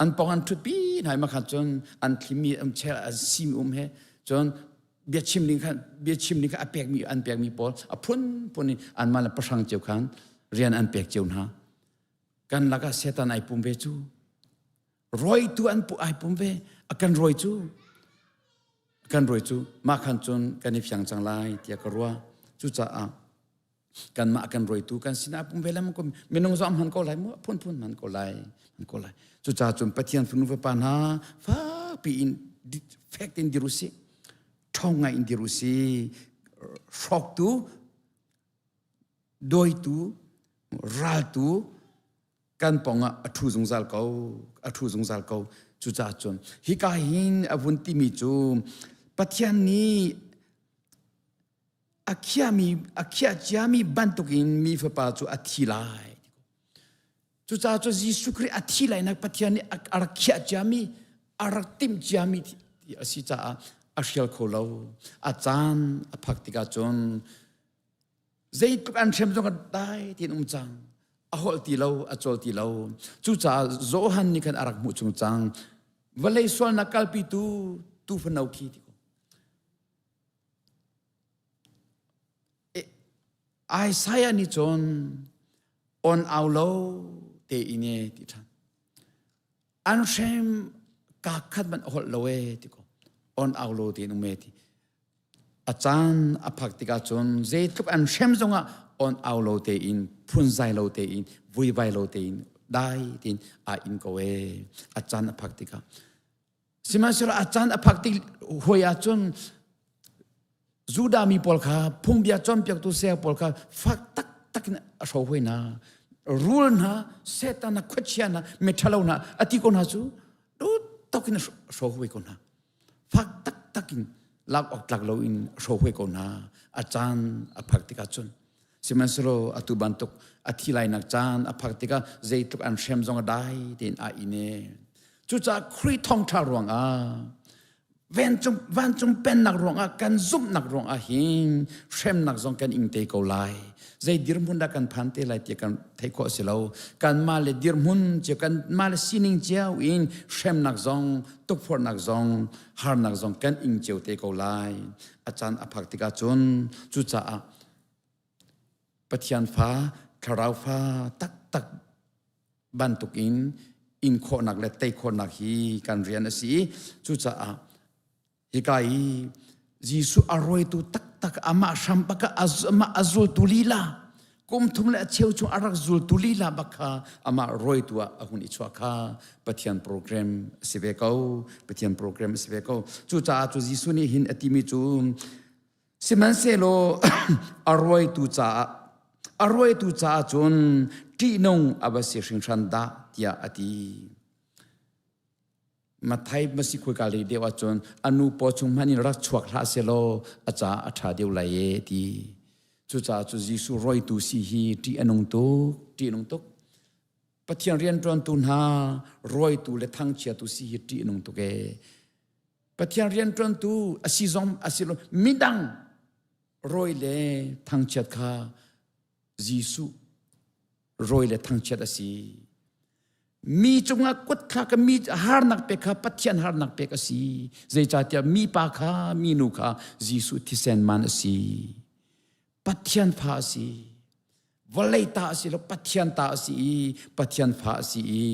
an pong an ṭhutpi hna i makhan cun an thlimi um chel an simi um he cun biachim ding khan biachim ding kha a pekmi an pekmi pawl a phunphun in anmah le pahrang cio khan rian an pek cio hna kan lakah Satan ai pum ve cu rawitu an pu ai pum ve a kan rawi cu a kan rawi cu mah khan cun kan i fiang cang lai tiah ka ruah cucaah kanmah kan rawitu kan sinah pum ve lengmang ko minung zong hman ko lai mu phunphun hman ko lai hman ko lai cucaah cun Pathian fanu fapa hna fakpi in fek tein dir usih ṭhawng ngai in dir usih hrawktu dawitu raltu kan pongah a ṭhu zungzal ko a ṭhu zungzal ko cucaah cun hika hin a vun timi cu Pathian nih. A khiami a khiah ciami bantukin mi fapa cu a thi lai. Cucaah cu Jesuh Khrih a thi lainak Pathian nih a rak khiah ciami, a rak timh ciami ti a si caah a hrial kho lo. A caan a phak tikah cun zeitluk an hrem zong a dai tiin um cang. A holh ti lo, a cawl ti lo. Cucaah Johan nih khan a rak hmuh chung cang. Vawlei sualnak kalpitu tuufano khi ti ko. Isaiah nih cun on au lo te in e ti ṭhan. An hrem ka khat man holh lo e ti ko. On au lo te in um e ti. A caan a phak tikah cun zeitluk an hrem zongah on au lo te in phunzai lo te in vuivai lo te in dai tein aa in ko e. A caan a phak tikah. Sihmanhsehlaw a caan a phak tik huai ahcun Judah mi pawl kha phungbia cawnpiaktu saya pawl kha fak taktak in a hro huai hna. Rul hna, Satan hna, khuachia hna, miṭhalo hna a ti ko hna cu duh in a hro huai ko hna. Fak taktak in lak awk tlak loin a hro huai ko hna. A caan a phak tikah cun sihmanhsehlaw atu bantuk a thi lainak caan a phak tikah zeitluk an hrem zong a dai tein aa in e. Cucaah Khrih thawngṭha ruangah vancung vancung pennak ruangah kan zumhnak ruangah hin hremnak zong kan ing te ko lai. Zei dirhmun dah kan phan te lai ti kan theih khawh si lo. Kanmah le dirhmun cio kanmah le sining cio in hremnak zong tukforhnak zong harnak zong kan ing cio te ko lai. A caan a phak tikah cun cucaah Pathian fa thlarau fa taktak bantukin in khawhnak le tei khawhnak hi kan rian a si i cucaah hika i Jesuh a rawitu taktak amah hram bak amah a zultu lila kum thum le a cheu chung a rak zultu lila bak kha amah rawitu ah a hun i chuah kha Pathian program a si ve ko Pathian program a si ve ko cucaah cu Jesuh nih hin a timi cu Sihmanhsehlaw a ruaitu caah a ruaitu caah cun ṭihnung a va si hringhran dah tiah a ti. Mathai masi khuika lei deuh ahcun a nu paw chung hmanh in rak chuak hlah selaw a caah a ṭha deuh lai e ti. Cucaah cu Jesuh rawitu si hi ṭih a nung tuk, ṭih a nung tuk. Pathian rianṭuantu hna rawitu le thangchiatu si hi ṭih a nung tuk ee. Pathian rianṭuantu a si zong a si lo midang rawi le thangchiat kha Jesuh rawi le thangchiat a si. Mi cungah kut thlak mi harnak pek kha Pathian harnak pek a si. Zeicahtiah mi pa kha mi nu kha Jesuh thisen man a si. Pathian fa a si. Vawlei ta a si lo Pathian ta a si i Pathian fa a si i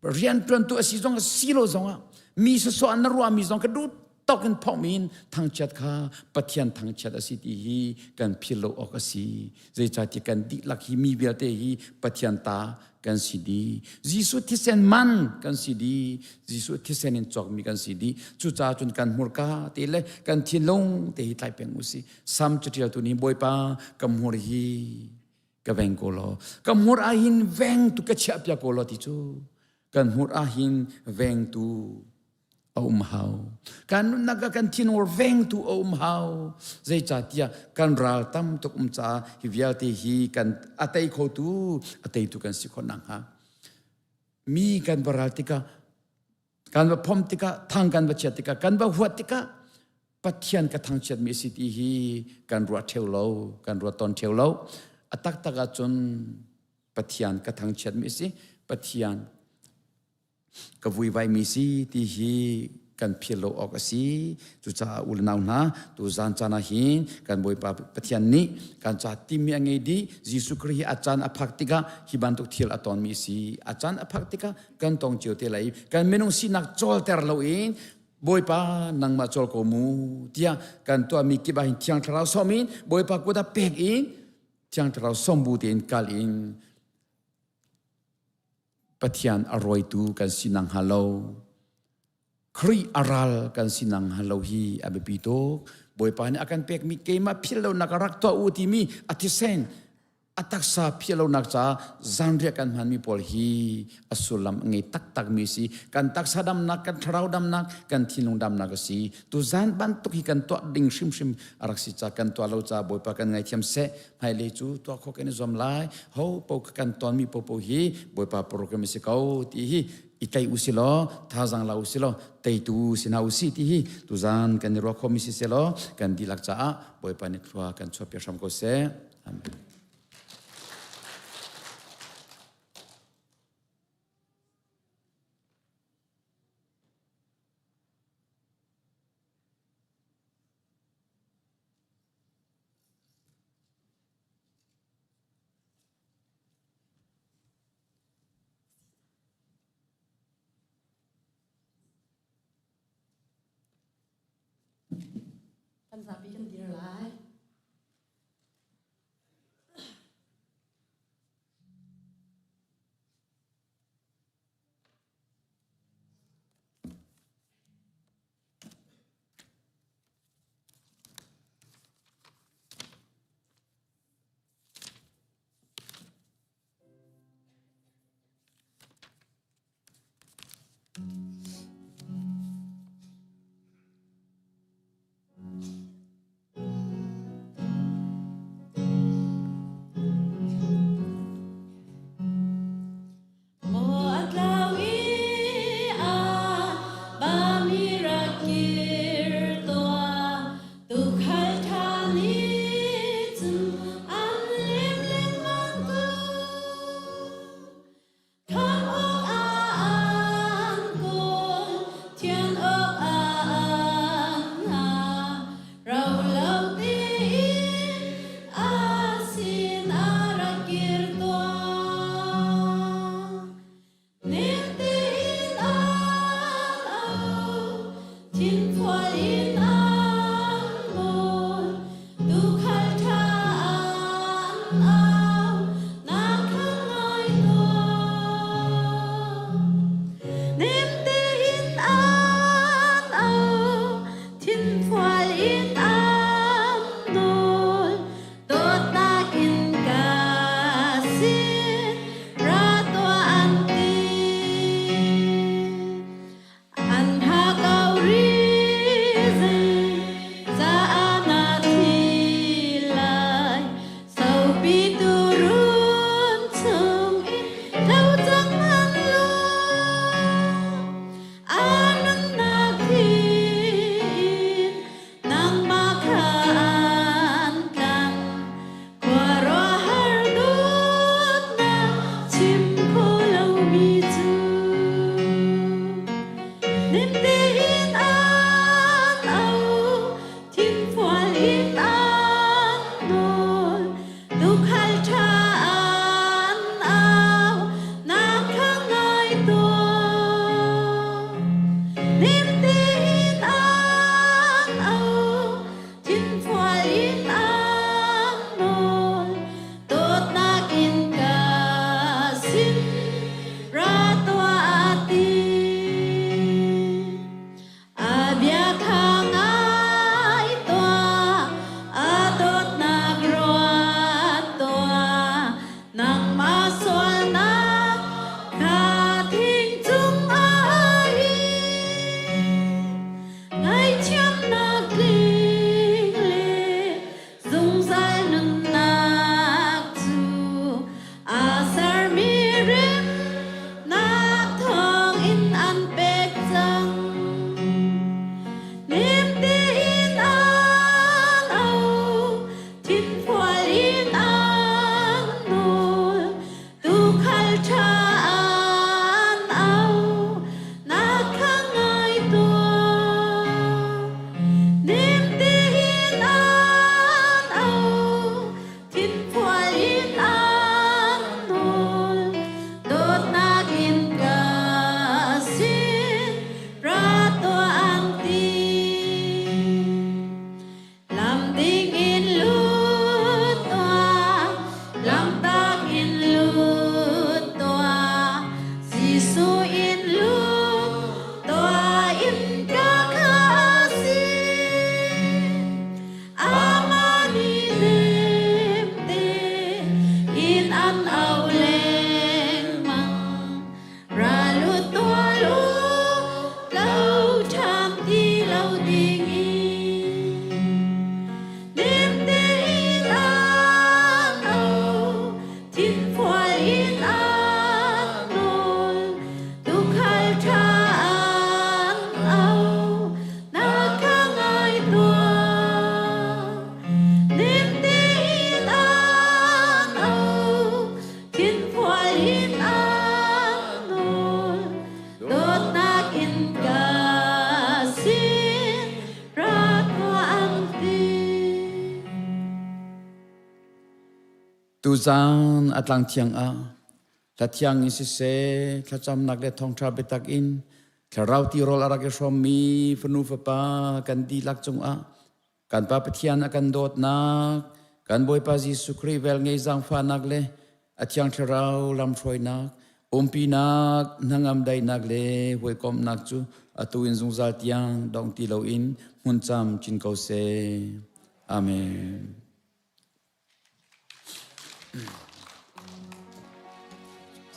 rianṭuantu a si zong a si lo zongah mi sawsawh an na ruahmi zong ka duh tawk in phawkmi in thangchiat kha Pathian thangchiat a si ti hi kan phil lo awk a si zeicahtiah kan dihlak hi mi vialte hi Pathian ta kan si dih Jesuh thisen man kan si dih Jesuh thisen in cawkmi kan si dih cucaah cun kan hmurka te le kan thinlung te hi tlai peng u si Sam caṭialtu nih Bawipa ka hmur hi ka veng ko law ka hmur ah hin vengtu ka chiah piak ko law ti cu kan hmur ah hin vengtu a um hau kan nunnak ah kan thinur vengtu a um hau zeicahtiah kan ral tam tuk um caah hi vialte hi kan a tei khotu a teitu kan si khawh nakhnga mi kan va ral tikah kan va phom tikah thang kan va chiat tikah kan va huat tikah Pathian ka thangchiatmi a si ti hi kan ruah ṭheo lo kan ruat tawn ṭheo lo a taktak ahcun Pathian ka thangchiatmi a si Pathian ka vuivaimi si ti hi kan phil lo awk a si cucaah u le nau hna tu zan caan ah hin kan Bawipa Pathian nih kan ca timi a ngei dih Jesuh Khrih hi a caan a phak tikah hi bantuk thil a tonmi a si a caan a phak tikah kan tong cio te lai kan minung sinak cawlter loin Bawipa nangmah cawl ko mu tiah kan tuahmi kip ah hin Thiang Thlarau sawm in Bawipa kut ah pek in Thiang Thlarau sawm bu tein kal in Pathian a rawitu kan si nang hnga lo Khrih a ral kan si nang hnga lo hi a biapi tuk Bawipa nih a kan pekmi keimah philh lonak a rak tuah u timi a thisen. A taksa phiahlonak caah zanriah kan hmanmi pawl hi a sullam a ngei taktakmi si. Kan taksa damnak, kan thlarau damnak, kan thinlung damnak a si. Tu zan bantuk hi kan tuah ding hrimhrim a rak si ca kan tuah lo ca Bawipa kan ngaithiam seh. Hmailei cu tuah khawh kan i zuam lai. Ho po kan tonmi popo hi Bawipa program a si ko ti hi i tlai u si law thazang la u si law teitu si hna u si ti hi tuzan kan i ruah khomi si seh law kan dihlak caah Bawipa nih thlua kan chuahpiak hram ko seh. Amen. Kan zapi kan dir lai. Maw a tlau i a bami rak kir tuah, tuukhal ṭha nih cun an lim lengmang ko. Khamh awkah an kawl. Tuzaan a tlang thiang ah hla thiang in siseh, thlacamnak le thawngṭha biatak in thlarau tirawl a rak i hrawmmi fanu fapa kan dihlak cungah kan Pa Pathian a kan dawtnak, kan Bawipa Jesuh Khrih velngei zaangfahnak le a Thiang Thlarau lamhruainak, umpinak, hnangam daihnak le hawikomhnak cu atu in zungzal tiang dong ti loin hmun cam chin ko seh. Amen.